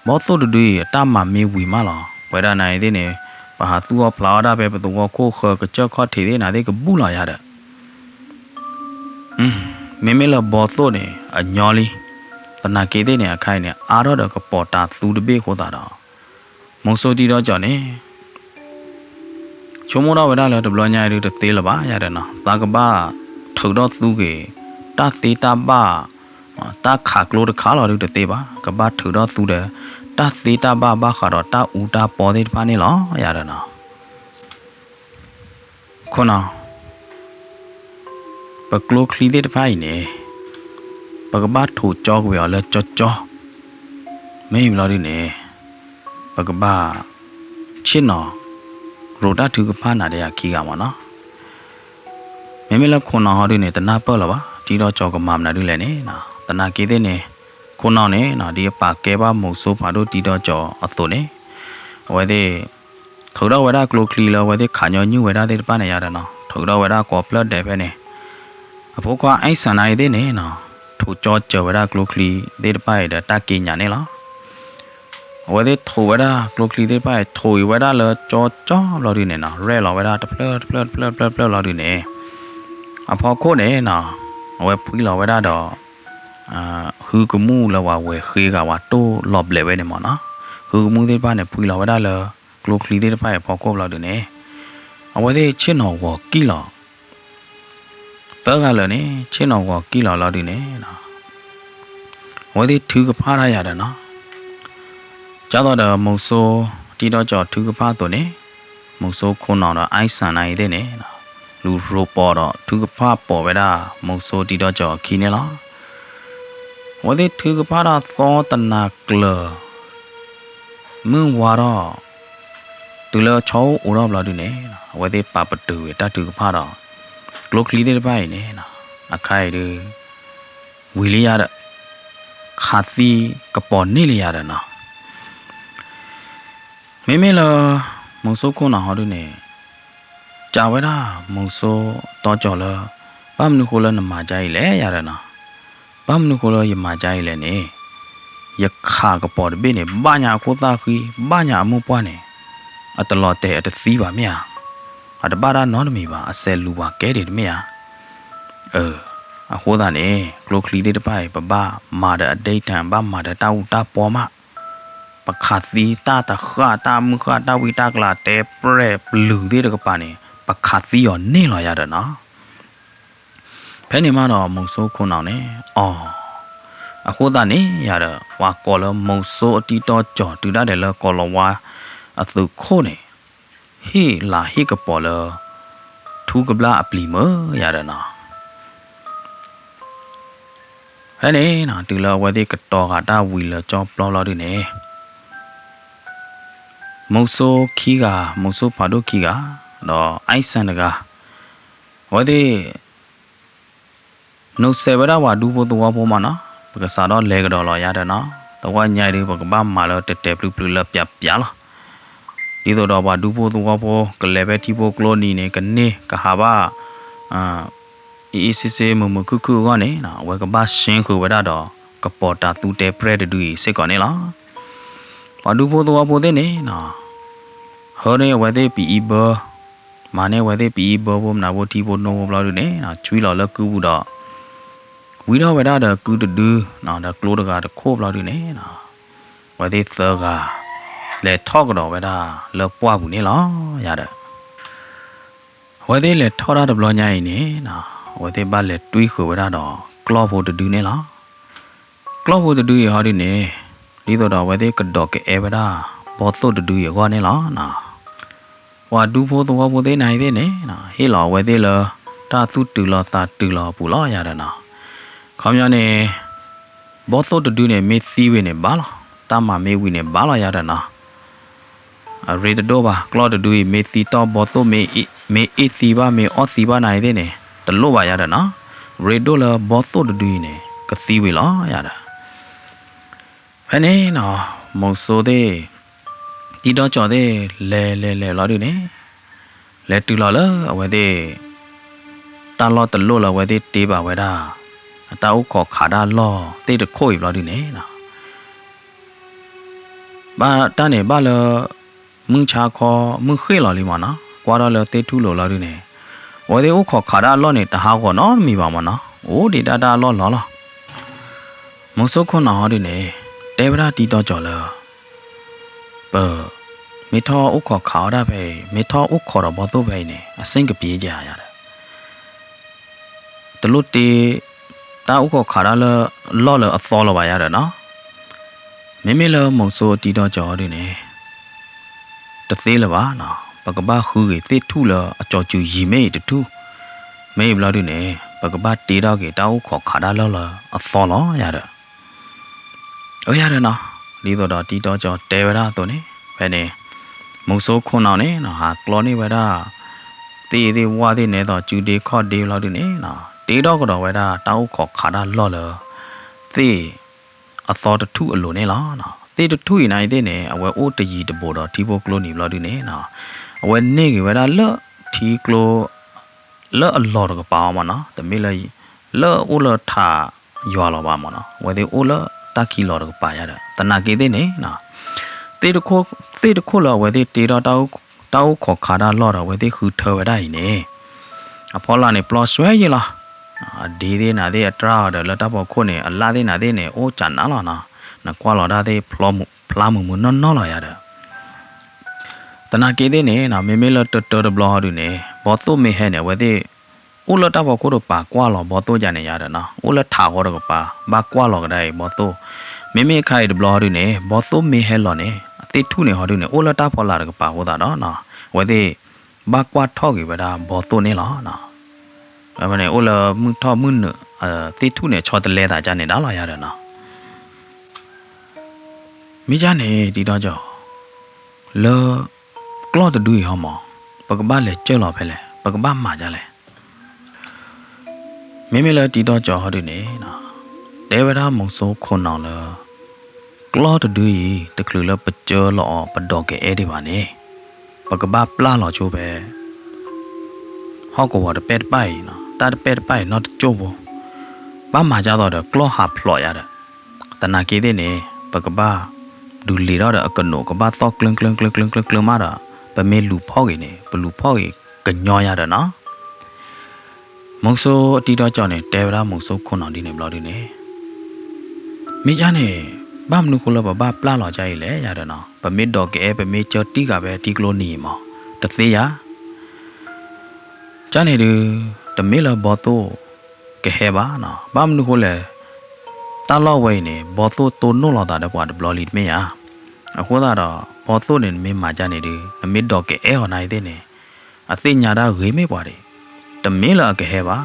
ဘီၣ်သိၣ်တဒုအံၤ အတၢ်မၤမ့ၢ်ဝံၤမးလီၤ. ပဝဲဒၣ်နၤအံၤသ့ၣ်န့ၣ် ပဟးသူၣ်အီၣ်ဖျးအီၣ်ဒၣ်ဖဲပသဝီခိၣ်ဃၢၤကစၢၢ်ခီၣ်ထံးသ့ၣ်နၤသ့ၣ်ကဘူၣ်လီၤယၤဒီး မ့မ့ၢ်လၢဘီၣ်သိၣ်န့ၣ် အညီလံ. သနာ်က့သ့ၣ်န့ၣ် အခါအံၤန့ၣ် အါထီၣ်ဒီးကပီၤတၤသူတဘ့ၣ်အဃိသတးဒီး မုဆိတံၤဒီကၠီၤန့ၣ် ဆိကမိၣ်ထီၣ်ဝဲဒၣ်လၢတဘျီညါအံၤဒုးတသ့လၢၤဘၣ်ယၤဒီးနီၤ, သးကဘၣ်ထုးထီၣ်သူက့ၤ တၢ်သ့တၢ်ဘၣ် တၢ်ခးကျိတခါလီၤဒုးတသ့ဘၣ်, ကဘၣ်ထုးထီၣ်သူဒီး တၢ်သ့တၢ်ဘၣ်ဘၣ်ဃးဒီးတၢ်အူတၢ်ပီသ့ၣ်တဖၣ်န့ၣ်လီၤယၤဒီးနီၤ. ခိၣ်နီၣ်, ပကျိချံသ့ၣ်တဖၣ်အံၤန့ၣ် ပကဘၣ်ထိးကၠီကွံာ်အီၤလၢကၠီကၠီ, မ့ၢ်ဘျီဒုးန့ၣ် ပကဘၣ်ဆ့ၣ်နီၤ ရိးတၢ်ထုကဖၣ်နၤဒီးယၤခံဂၤမၢ်နီၤ. မ့မ့ၢ်လၢခိၣ်နီၣ်ဟီဒုးန့ၣ် တနၢ်ပၢၢ်လၢၤဘၣ် တံၤဒီကၠီၤကမၤမနုၤဒုးလဲၣ်န့ၣ်, သနာ်က့သ့ၣ်န့ၣ် ခိၣ်နီၣ်န့ၣ် ဒ်အပာ်ကဲဘၣ်မုဆိဖးဒိၣ်တံၤဒီကၠီၤအသိးန့ၣ် အဝဲသ့ၣ် ထုးထီၣ်ဝဲဒၣ်ကျိချံလၢအဝဲသ့ၣ်ခးညီနုၢ်ဝဲဒၣ်သ့ၣ်တဖၣ်န့ၣ်ယၤဒီးနီၤ, ထုးထီၣ်ဝဲဒၣ်ကိးဖျၢၣ်ဒဲးဖဲန့ၣ်, အဖိခွါအဲၣ်စၣ်နၤအံၤသ့ၣ်န့ၣ်နီၤ, ထိးကၠီစၢၤဝဲဒၣ်ကျိချံသ့ၣ်တဖၣ်အံၤဒီးတၢ်က့ညါန့ၣ်လီၤ. အဝဲသ့ၣ်ထိးဝဲဒၣ်ကျိချံသ့ၣ်တဖၣ်အံၤ ထိးအံၤဝဲဒၣ်လၢကၠီကၠီဘျီဒုးန့ၣ်နီၤ, ရဲၣ်လီၤဝဲဒၣ်တဖျၢၣ်တဖျၢၣ်တဖျၢၣ်တဖျၢၣ်တဖျၢၣ်ဘျီဒုးန့ၣ်, အဖီခိၣ်န့ၣ်နီၤ, အဝဲဖှံလီၤဝဲဒၣ်ဒီး ဟုကမူၣ်လၢပှၤဝဲၤဃ့ဂၤဝဲတိၢ်လီၤဘျဲးဝဲန့ၣ်မၢ်နီၤ, ဟုကမူၣ်သ့ၣ်တဖၣ်န့ၣ် ဖှံလီၤဝဲဒၣ်လၢ ကျိချံသ့ၣ်တဖၣ်အံၤအဖီခိၣ်ဘျီဒုးန့ၣ်, အဝဲသ့ၣ်ဆ့ၣ်နီၤဂီၤကံၣ်လီၤ သၢဂၤလၢာ်န့ၣ် ဆ့ၣ်နီၤဂီၤကံၣ်လီၤလီၤဒုးန့ၣ်, အဝဲသ့ၣ်ထုကဖၣ်တၢ်ယၤဒီးနီၤ, ဒ်သိးဒီးမုဆိတံၤဒီကၠီၤထုကဖၣ်အသိးန့ၣ်, မုဆိခိၣ်နီၣ်ဒီးအဲၣ်စၣ်နၤအံၤသ့ၣ်န့ၣ်, လူၤရိးပိာ်ဒီးထုကဖၣ်ပိာ်ဝဲဒၣ် မုဆိတံၤဒီကၠီၤအခံန့ၣ်လီၤ. အဝဲသ့ၣ်ထုကဖၣ်တၢ်သီတနၤကျၢၤ မုၢ်ဝါထီၣ်, တုၤလၢဆီအိၣ်အိၣ်ထီၣ်ဘျီဒုးန့ၣ်, အဝဲသ့ၣ်ပာ်ပတုာ်ဝံၤတၢ်ထုကဖၣ်ဒီး ကျိချံသ့ၣ်တဖၣ်အံၤန့ၣ်, အခါအံၤဒုး ဝံၤလံယၤဒီး ခးသံကပီၤန့ၢ်လံယၤဒီးနီၤ. မ့မ့ၢ်လၢ မုဆိခိၣ်နီၣ်ဟီဒုးန့ၣ် ကးဝဲဒၣ်မုဆိတီကၠီၤလၢ ဘၣ်မနုၤဃိလၢနမၤဒ်အံၤလဲၣ်ယၤဒီးနီၤ, ဘၣ်မနုၤဃိလၢယမၤဒ်အံၤလဲၣ်န့ၣ်, ယခးကပီၤတဘ့ၣ်န့ၣ် ဘၣ်ညါအခိၣ်သၣ်ဃံ ဘၣ်ညါအမိၢ်ပှၢ်န့ၣ်, အတလီၤတဲာ်အတသံဘၣ်မ့ၢ်ဧါ, အတဘၣ်တၢ်နီတမံၤဘၣ် အစဲးလူၤပှၤကဲဒံးတမ့ၢ်ဧါ. အဃိသတးန့ၣ် ကျိချံသ့ၣ်တဖၣ်အံၤ ပဘၣ်မၤဒီးအဒ့တၢ် ဘၣ်မၤဒီးတၢ်အူတၢ်ပီမး, ပခးသံတၢ်တဃၣ် တၢ်မုၢ်ဃၣ် တၢ်ဝံတၢ်ကျး တဲပြဲၢ်ပျုၤသ့ၣ်တကပၤန့ၣ် ပခးသံအီၤန့ၢ်လီၤယၤဒီးနီၤ. ဖဲန့ၣ်မးဒီး မုဆိခိၣ်နီၣ်န့ၣ် အီၤ, အဃိသတးန့ၣ်ယၤဒီး ပှၤကိးလၢမုဆိအတံၤတီကၠီၤ တုၤဒၣ်ဒဲးလၢကီၤလၤဝါအသုးခိၣ်န့ၣ် ဟ့ၣ်လၤဟ့ၣ်ကပီၤလၢ ထူကဘျၣ်အပျံၤမုၢ်ယၤဒီးနီၤ. ဖဲန့ၣ်နီၤ တုၤလၢအဝဲသ့ၣ်ကတီၤဃာ်တၢ်ဝံၤလၢကၠီပျီလီၤဒုးန့ၣ်, မုဆိခံဂၤ, မုဆိဖးဒိၣ်ခံဂၤ, ဒီး အိုက်စၣ် တဂၤ, အဝဲသ့ၣ် နိးစဲးဝဲဒၣ်ပှၤဒူဖိသဝီဖိမးနီၤ, ပကစးထီၣ်လဲၤကဒီးလီၤယၤဒီးနီၤ, သဝီညါအံၤဒုး ပကဘၣ်မၤလၢတဲာ်တဲာ်ဖျုးဖျုးလၢပျၢ်ပျၢ်လီၤ. ဒ်သိးဒီးပှၤဒူဖိသဝီဖိ ကလဲၤဖဲထံဖိကျိနံၤန့ၣ် ကန့ၢ်ကဟးဘၣ် အ့ၣ်အ့ၣ်စ့စ့မုာ်မုာ်ခုၣ်ခုၣ်အဂီၢ်န့ၣ် အဝဲကဘၣ်ဆှ့ဃုာ်ဝဲဒၣ်ဒီး ကပီၤတၢ်သူတဲပြဲၣ်တဒုအံၤစ့ၢ်ကီးန့ၣ်လီၤ. ပှၤဒူဖိသဝီဖိသ့ၣ်န့ၣ် ဟၢန့ၢ်အဝဲသ့ၣ်ပအံဘၢ, မၤန့ၢ်အဝဲသ့ၣ်ပအံဘၢဖိမနုၤဖိထံဖိနိဖိဘျီဒုန့ၣ် ဆွံလီၤလၢကုပူၤဒီး ဝံထီၣ်ဝဲဒၣ်ဒီးကုတဒု ဒီးကျိတဂၤတခိၣ်ဘျီဒုန့ၣ် အဝဲသ့ၣ်သၢဂၤ လဲၤထီၣ်ကဒီးဝဲဒၣ်လၢပှၢ်ပူၤန့ၣ်လီၤ. ယၤဒီး အဝဲသ့ၣ်လဲၤထီၣ်တၢ်တဘျီညါအံၤန့ၣ် အဝဲသ့ၣ်ဘၣ်လဲၤတွံၢ်ဃုာ်ဝဲဒၣ်ဒီးကျီၢ်ဖိတဒုန့ၣ်လီၤ. ကျီၢ်ဖိတဒုအံၤဟီဒုန့ၣ် ဒ်သိးဒီးအဝဲသ့ၣ်ကဒိးကအဲၣ်ဝဲဒၣ် ဘီသိၣ်တဒုအံၤအဂီၢ်န့ၣ်လီၤ. ပှၤဒူဖိသဝီဖိသ့ၣ်နၤအံၤသ့ၣ်န့ၣ် ဟ့ၣ်လီၤအဝဲသ့ၣ်လၢ တၢ်သူၣ်တုၤလီၤသးတုၤလီၤအပူၤလီၤယၤဒီးနီၤ. ခီပညီန့ၣ် ဘီသိၣ်တဒုန့ၣ် မ့ၢ်သံဝံၤန့ၣ်ဘၣ်လီၤ, တၢ်မၤမ့ၢ်ဝံၤန့ၣ်ဘၣ်လီၤယၤဒီးနီၤ. အရ့တဒိၣ်ဘၣ်, ကျီၢ်တဒုအံၤ မ့ၢ်သံတီၢ်ဘီသိၣ် မ့ၢ်အ့ၣ်သံဘၣ် မ့ၢ်အီၣ်သံဘၣ်နၤအံၤသ့ၣ်န့ၣ် တလိၣ်ဘၣ်ယၤဒီးနီၤ. ရ့ဒိၣ်လၢဘီသိၣ်တဒုအံၤန့ၣ် ကသံဝံၤလီၤယၤဒီး ဖဲန့ၣ်နီၤ မုဆိသ့ၣ် တံၤဒီကၠီၤသ့ၣ် လဲၤလဲၤလဲၤလီၤဒုန့ၣ် လဲၤတုၤလီၤလၢအဝဲသ့ၣ် တၢ်လီၢ်တလိၣ်လၢအဝဲသ့ၣ်တ့ဘၣ်ဝဲဒၣ် အတၢ်အိၣ်ခိးခးတၢ်လီၢ်သ့ၣ်တခိၣ်အံၤဘျီဒုန့ၣ် ဘၣ်တၢ်န့ၣ်ဘၣ်လၢ မုၢ်ဆါခီ မုၢ်ဃ့ၢ်လီၤလံမ့ၢ်နီၤ, ကွၢ်ထီၣ်လၢသ့ၣ်ထူၣ်လိၤလီၤဒုန့ၣ် အဝဲသ့ၣ်အိၣ်ခိးခးတၢ်အလီၢ်န့ၣ် တဟးဂီၤနီတမံၤဘၣ်မ့ၢ်နီၤ, အိၣ်ဒံးတၢ်တၢ်အလီၢ်လီၤလီၤ. မုဆိခိၣ်နၢ်ဟီဒုန့ၣ် တဲဝဲဒၣ်တံၤတီကၠီၤလၢ ပ မ့ၢ်ထီၣ်အိၣ်ခိးခးအီၣ်တၢ်ဖဲအံၤ မ့ၢ်ထီၣ်အိၣ်ခိးဒီးဘီသိၣ်ဖဲအံၤန့ၣ် အစ့ၣ်ကပံၤကယၤယၤဒီး တလိၣ်တ့ တၢ်အိၣ်ခိးခးတၢ်လၢ လီၢ်လၢအသီလၢၤဘၣ်ယၤဒီးနီၤ, မ့မ့ၢ်လၢမုဆိတံၤတီကၠီၤဒုန့ၣ် တသ့လၢၤဘၣ်နီၤ, ပကဘၣ်ဃုဂ့ၤသ့ၣ်ထူၣ်လၢအကၠီၤစူၤယံၤမ့ၢ်အံၤတထူၣ်, မ့ၢ်အံၤဘျီဒုန့ၣ် ပကဘၣ်တ့ထီၣ်က့ၤတၢ်အိၣ်ခိးခးတၢ်လၢလၢအသီလီၤယၤဒီး အၢယၤဒီးနီၤ, ဒ်သိးဒီးတံၤတီကၠီၤတဲဝဲဒၣ်အသိးန့ၣ် ဖဲန့ၣ် မုဆိခိၣ်နၢ်န့ၣ်နီၤ ဟးကျီန့ၢ်ဝဲဒၣ် သ့ၣ်သ့ၣ်ဝၣ်သ့ၣ်နဲသိးစုဒ့ခီၣ်ဒ့ဘျီဒုန့ၣ်နီၤ တ့ထီၣ်ကဒီးဝဲဒၣ်တၢ်အိၣ်ခိးခးတၢ်လီၢ်လၢ သ့ၣ်အသီတထူၣ်အလိၤန့ၣ်လီၤ. သ့ၣ်တထူၣ်အံၤနၤအံၤသ့ၣ်န့ၣ် အဝဲအိၣ်တယံၤတဘူးဒီးထံဖိကျိနံၤဘျီဒုန့ၣ်နီၤ အဝဲန့ၢ်က့ၤဝဲဒၣ်လၢထံကျိ လၢအလီၢ်တကပၤအီၤမ့ၢ်နီၤ, တမ့ၢ်လၢ လၢအအိၣ်လၢထးယွၤလီၤဘၣ်မ့ၢ်နီၤ, အဝဲသ့ၣ်အိၣ်လၢတၢ်ခံလီၤတကပၤယၤဒီး သနာ်က့သ့ၣ်န့ၣ် သ့ၣ်တထူၣ်လၢအဝဲသ့ၣ်တ့ထီၣ် တၢ်အိၣ်ခိးခးတၢ်လီၢ်ဒီး အဝဲသ့ၣ်ဃုထၢဝဲဒၣ်အံၤန့ၣ် အဖီလာ်န့ၣ် ပျီဆွဲယံာ်လီၤ. အဒ့သ့ၣ်နၤသ့ၣ်အတြၢ်အီၤဒီး လၢတၢ်ဖီခိၣ်န့ၣ် အလၣ်သ့ၣ်နၤသ့ၣ်န့ၣ် အိၣ်ကနးလီၤနီၤ, နကွၢ်လီၤတၢ်သ့ၣ် ဖျါမုာ်မုာ်နီၢ်နီၢ်လီၤယၤဒီး သနာ်က့သ့ၣ်န့ၣ် မ့မ့ၢ်လၢတၢတၢတဘျီဟီဒုန့ၣ် ဘီသိၣ်မ့ၢ်ဟဲန့ၣ် အဝဲသ့ၣ်အိၣ်လၢတၢ်ဖီခိၣ်တကပၤ ကွၢ်လီၤဘီသိၣ်ယၤန့ၣ်ယၤဒီးနီၤ, အိၣ်လၢထးဃီတကပၤ ဘၣ်ကွၢ်လီၤကဒါအံၤဘီသိၣ်, မ့မ့ၢ်အခါအံၤတဘျီဟီဒုန့ၣ် ဘီသိၣ်မ့ၢ်ဟဲလီၤန့ၣ် အသ့ၣ်ထူၣ်န့ၣ်ဟီဒုန့ၣ် အိၣ်လၢတၢ်ဖီလာ်တကပၤအဃိသတးဒီး အဝဲသ့ၣ်ဘၣ်ကွၢ်ထီၣ်က့ၤဝဲဒၣ်ဘီသိၣ်န့ၣ်လီၤ. ဝဲန့ၣ်အိၣ်လၢမုၢ်ထီၣ်မုၢ်နုာ် သ့ၣ်ထူၣ်န့ၣ်ဆီတလဲသးဒ်န့ၣ်ဒၣ်လီၤယၤဒီးနီၤ မ့ၢ်ဒ်န့ၣ် တံၤတီကၠီၤ လၢကျီၢ်တဒုအံၤဟီမး ပကဘၣ်လဲၤစၢၢ်လီၤဖဲလဲၣ်, ပကဘၣ်မၤဒ်လဲၣ်. မ့မ့ၢ်လၢတံၤတီကၠီၤဟီဒုန့ၣ် တဲဝဲဒၣ်မုဆိခိၣ်နၢ်လၢ ကျီၢ်တဒုအံၤ တချုးလၢပစၢၢ်လီၤအီၤ ပဒိးကအဲၣ်ဒံးဘၣ်န့ၣ် ပကဘၣ်ပျၢ်လီၤဆိဖဲ ဟီၣ်ကဝီၤတပဲၢ်တပၢ်အံၤ, တၢ်တပဲၢ်တပၢ်အံၤနီတစိၢ်ဖိ, ဘၣ်မၤဒ်သိးဒီး ကျီၢ်ဟးဖျိးယၤဒီး သနာ်က့သ့ၣ်န့ၣ် ပကဘၣ်ဒုးလ့ၤထီၣ်ဒီးအကနိး ကဘၣ်သီၣ်ကျၢၢ်ကျၢၢ်ကျၢၢ်ကျၢၢ်မးဒီး ပမ့ၢ်လူၤဖီၣ်က့ၤန့ၣ် ပလူၤဖီၣ်က့ၤကညီယၤဒီးနီၤ. မုဆိတံၤတီကၠီၤန့ၣ် တဲဝဲဒၣ်မုဆိခိၣ်နၢ်ဒ်န့ၣ်ဘျီဒုန့ၣ် မ့ၢ်ဒ်န့ၣ် ဘၣ်မနုၤဃိလၢပဘၣ်ပျၢ်လီၤဒ်အံၤလဲၣ်ယၤဒီးနီၤ, ပမ့ၢ်ဒိးကအဲၣ် ပမ့ၢ်စၢၢ်တံၢ်ဃာ်ဖဲထံကျိနံၤမး တသ့ယၤ ဒ်န့ၣ်ဒုး တမ့ၢ်လၢဘီသိၣ်ကဟဲဘၣ်နီၤ, ဘၣ်မနုၤဃိလဲၣ်, တၢ်လီၢ်ဝဲအံၤန့ၣ် ဘီသိၣ်တိၢ်နီၣ်လီၤသးဒီးပှၤတဘျီလံတမ့ၢ်ဧါ. အဃိသတးဒီး ဘီသိၣ်န့ၣ် နမ့ၢ်မၤဒ်န့ၣ်ဒုး နမ့ၢ်ဒိးကအဲၣ်အီၤနၤအံၤသ့ၣ်န့ၣ် အသ့ၣ်ညါတၢ်ဂ့ၤမ့ၢ်ပှၤဒံး, တမ့ၢ်လၢအကဟဲဘၣ်.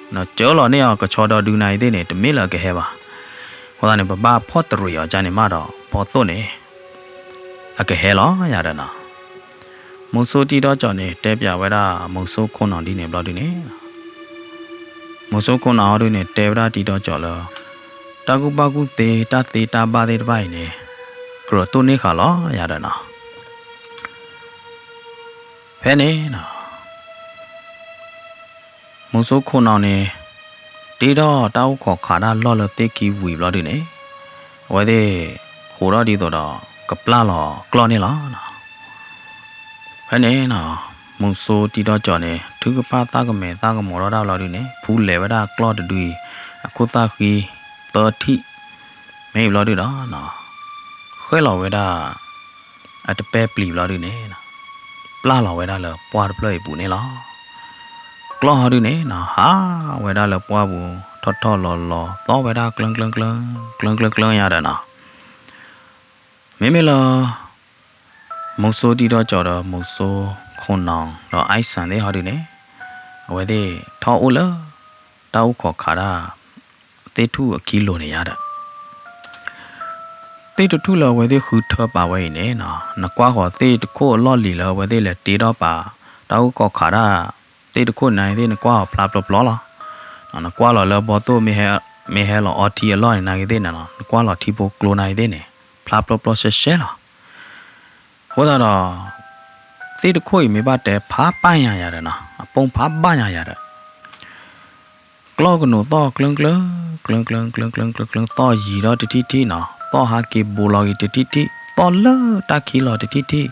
နစၢလီၤန့ၢ်အီၤကဆီဒီဒုနၤအံၤသ့ၣ်န့ၣ် တမ့ၢ်လၢအကဟဲဘၣ်. အဃိသတးန့ၣ် ပဘၣ်ဖီၣ်တရံးအီၤဒ်န့ၣ်မးဒီး ဘီသိၣ်န့ၣ် အကဟဲလီၤယၤဒီးနီၤ. မုဆိတံဒီကၠီၣ်န့ၣ် တဲပၠးဝဲဒၣ်မုဆိခိၣ်နီၣ်ဒ်န့ၣ်ဘျီဒုန့ၣ် မုဆိခိၣ်နီၣ်ဟီဒုန့ၣ် တဲဝဲဒၣ်တံဒီကၠီၣ်လၢ တၢ်ကူၣ်ဘၣ်ကူၣ်သ့ တၢ်သ့တၢ်ဘၣ်သ့ၣ်တဖၣ်အံၤန့ၣ် ကြၢးတိၢ်န့ၢ်ဃာ်လီၤယၤဒီးနီၤ. ဖဲန့ၣ်နီၤ မုဆိခိၣ်နီၣ်န့ၣ် တ့ထီၣ်တၢ်အိၣ်ခိးခးတၢ်လီၢ်လၢသ့ၣ်ခံဝံၤဘျီဒုန့ၣ် အဝဲသ့ၣ် ဟူးထီၣ်ဒ်သိးဒီး ကပျၢ်လီၤကျီၢ်န့ၣ်လီၤ. ဖဲန့ၣ်နီၤ မုဆိတံဒီကၠီၣ်န့ၣ် ထုကဖၣ်သၣ်ကမဲာ်သၣ်ကမီၤထီၣ်တၢ်ဘျီဒုန့ၣ် ဖူလဲၤဝဲဒၣ်ကျီၢ်တဒုအံၤ အခိၣ်သၣ်ဃံသၢထံၣ် မ့ၢ်ဘျီဒုဒီး ဃဲၣ်လီၤဝဲဒၣ် အတပဲပျံၤဘျီဒုန့ၣ် ပျၢ်လီၤဝဲဒၣ်လၢပှၢ်တဖျၢၣ်အံၤအပူၤန့ၣ်လီၤ. ကျီၢ်ဟီဒုန့ၣ်နီၤ ဟးဝဲဒၣ်လၢပှၢ်ပူၤ ထီၣ်ထီၣ်လီၤလီၤ သီၣ်ဝဲဒၣ်ကျၢၢ်ကျၢၢ်ကျၢၢ် ကျၢၢ်ကျၢၢ်ကျၢၢ်ယၤဒီးနီၤ. မ့မ့ၢ်လၢ မုဆိတံဒီကၠီၣ်ဒီးမုဆိခိၣ်နီၣ်ဒီး အိုက်စၣ်သ့ၣ်ဟီဒုန့ၣ် အဝဲသ့ၣ်ထီၣ်အိၣ်လၢ တၢ်အိၣ်ခိးခးတၢ် သ့ၣ်ထူၣ်အခံလိၤန့ၣ်ယၤဒီး သ့ၣ်တထူၣ်လၢအဝဲသ့ၣ်ဃုထၢပာ်ဝဲအံၤန့ၣ်နီၤ နကွၢ်ဃီၤသ့ၣ်တခိၣ်အလီၢ်လံၤလၢအဝဲသ့ၣ်လဲၤတ့ထီၣ်ပာ် တၢ်အိၣ်ခိးခးတၢ် သ့ၣ်တခိၣ်န့ၣ်နာ်ဂ့ၤသ့ၣ် နကွၢ်အီၤဖျါပျီပျီလီၤ. နကွၢ်လီၤလၢဘီသိၣ်မ့ၢ်ဟဲလီၤအီထံအလီၢ်န့ၣ်နာ်ဂ့ၤသ့ၣ်န့ၣ်နီၤ နကွၢ်လီၤထံဖိကျိနာ်ဂ့ၤသ့ၣ်န့ၣ် ဖျါပျီပျီရှဲရှဲလီၤ. အဃိသတးဒီး သ့ၣ်တခိၣ်အံၤမ့ၢ်ဘၣ်တဲဖးပၢ်ညါယၤဒီးနီၤ အပိၢ်ဖးဘၣ်ညါယၤဒီး ကျီၢ်ကနိးသီၣ်ကျၢၢ်ကျၢၢ် ကျၢၢ်ကျၢၢ် ကျၢၢ်ကျၢၢ် ကျၢၢ်ကျၢၢ် သီၣ်ယံၤထီၣ်တထံၣ်ထံၣ်နီၤ သီၣ်ဟးက့ၤဘူးလီၤက့ၤတထံၣ်ထံၣ် သီၣ်လၢတၢ်ခံလီၤတထံၣ်ထံၣ် သီၣ်လၢထးခီတ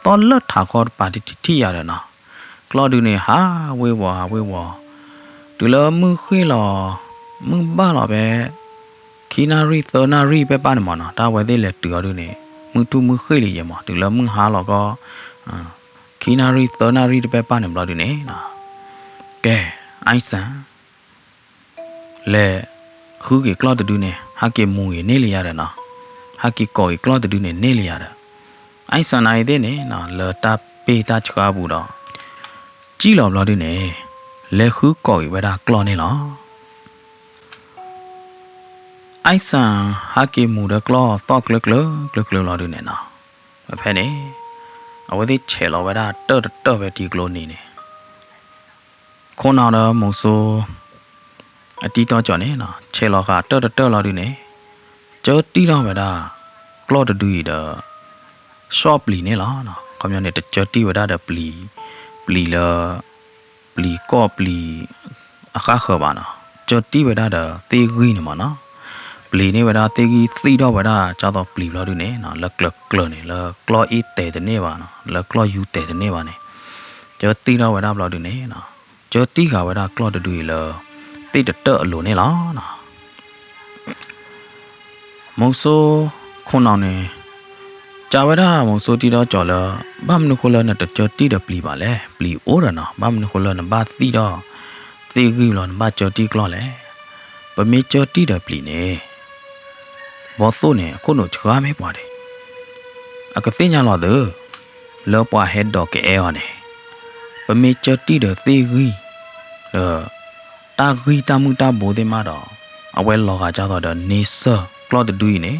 ပၤတထံၣ်ထံၣ်ယၤဒီးနီၤ ကျီၢ်ဒုန့ၣ် ဟးဝ့ၤဝီၤဟးဝ့ၤဝီၤ တုၤလၢမုၢ်ဃ့ၢ်လီၤ မုၢ်ဘၣ်လီၤဖဲ ခံနၣ်ရံၣ်သၢနၣ်ရံၣ်ဖဲပၢ်န့ၣ်မ့ၢ်နီၤ တၢ်ဝဲသ့ၣ်လဲၤတုၤအီၤဒုန့ၣ် မုၢ်ထူၣ်မုၢ်ဃ့ၢ်လံယဲမ့ၢ် တုၤလၢမုၢ်ဟါလီၤကီ ခံနၣ်ရံၣ်သၢနၣ်ရံၣ်တဖဲပၢ်န့ၣ်ဘျီဒုန့ၣ် ကဲ အိုက်စၣ် လဲၤဃုက့ၤကျီၢ်တဒုန့ၣ် ဟးက့ၤမူၤက့ၤန့ၢ်လံယၤဒီးနီၤ ဟးက့ၤကိးက့ၤကျီၢ်တဒုန့ၣ်န့ၢ်လံယၤဒီး အိုက်စၣ်နာ်ဂ့ၤသ့ၣ်န့ၣ် လၢတၢ်ပ့ၢ်တၢ်ဆှါပူၤဒီး ကံၣ်လီၤဘျီဒုန့ၣ် လဲၤဃုကိးက့ၤဝဲဒၣ်ကျီၢ်န့ၣ်လီၤ. အိုက်စၣ်ဟးက့ၤမူၤဒီးကျီၢ်သီၣ်ကျၢၢ်ကျၢၢ် ကျၢၢ်ကျၢၢ်လီၤဒုန့ၣ်နီၤ ဖဲန့ၣ် အဝဲသ့ၣ်ဆဲးလီၤဝဲဒၣ်တၢၢ်တတၢၢ်ဖဲထံကျိနံၤန့ၣ် ခိၣ်နၢ်ဒီးမုဆိ အတံၤတီကၠီၣ်န့ၣ်နီၤ ဆဲးလီၤဃာ်တၢၢ်တတၢၢ်လီၤဒုန့ၣ် ကၢတံၢ်ထီၣ်ဝဲဒၣ် ကျီၢ်တဒုအံၤဒီး ဆီၣ်ပျံၤန့ၣ်လီၤ. ခီပညီန့ၣ် တကၢတံၢ်ဝဲဒၣ်ဒီးပျံၤ ပျံၤလၢ ပျံၤကီၢ်ပျံၤ အဃၣ်ဃၢၤဘၣ်နီၤ ကၢတံၢ်ဝဲဒၣ်ဒီးသ့ၣ်ဂံၢ်န့ၣ်မ့ၢ်နီၤ ပျံၤန့ၢ်ဝဲဒၣ်သ့ၣ်ဂံၢ်သံၣ်ထီၣ်ဝဲဒၣ် ကၢ်သိးပျံၤဘျီဒုန့ၣ်နီၤ လၢကျၢၤကျၢၤန့ၣ် လၢကျီၢ်အ့ၣ်တဲာ်တန့ၢ်ဘၣ်နီၤ လၢကျီၢ်ယူၤတဲာ်တန့ၢ်ဘၣ်န့ၣ် ကၢတံၢ်ထီၣ်ဝဲဒၣ်ဘျီဒုန့ၣ်နီၤ ကၢတံၢ်ဃာ်ဝဲဒၣ်ကျီၢ်တဒုအံၤလၢ သ့ၣ်တတၢၢ်အလိၤန့ၣ်လီၤ. မုဆိခိၣ်နၢ်န့ၣ် ကးဝဲဒၣ်မုဆိတံၤတီကၠီၣ်လၢ ဘၣ်မနုၤဃိလၢနတကၢတံၢ်ဒီးပျံၤဘၣ်လဲၣ် ပျံၤအိၣ်ဒီးနီၤ ဘၣ်မနုၤဃိလၢနဘၣ်သံၣ်ထီၣ် သ့ၣ်ဂံၢ်လီၤ နဘၣ်ကၢတံၢ်ကျီၢ်လဲၣ်. ပမ့ၢ်ကၢတံၢ်ဒီးပျံၤန့ၣ် ဘီသိၣ်န့ၣ် အခိၣ်နူာ်ဆှါမ့ၢ်ပှၤဒံး အကသ့ၣ်ညါလီၤသု လၢပှၤဟဲဒိးကအဲၣ်အီၤန့ၣ် ပမ့ၢ်ကၢတံၢ်ဒီးသ့ၣ်ဂံၢ် ဒီး တၢ်ဂံၢ်တၢ်မုၢ်တၢ်ဘိသ့ၣ်မးဒီး အဝဲလီၤဂာ်ကၢ်သိးဒီးန့ဆၢၣ် ကျီၢ်တဒုအံၤန့ၣ် ဘီသိၣ်န့ၣ်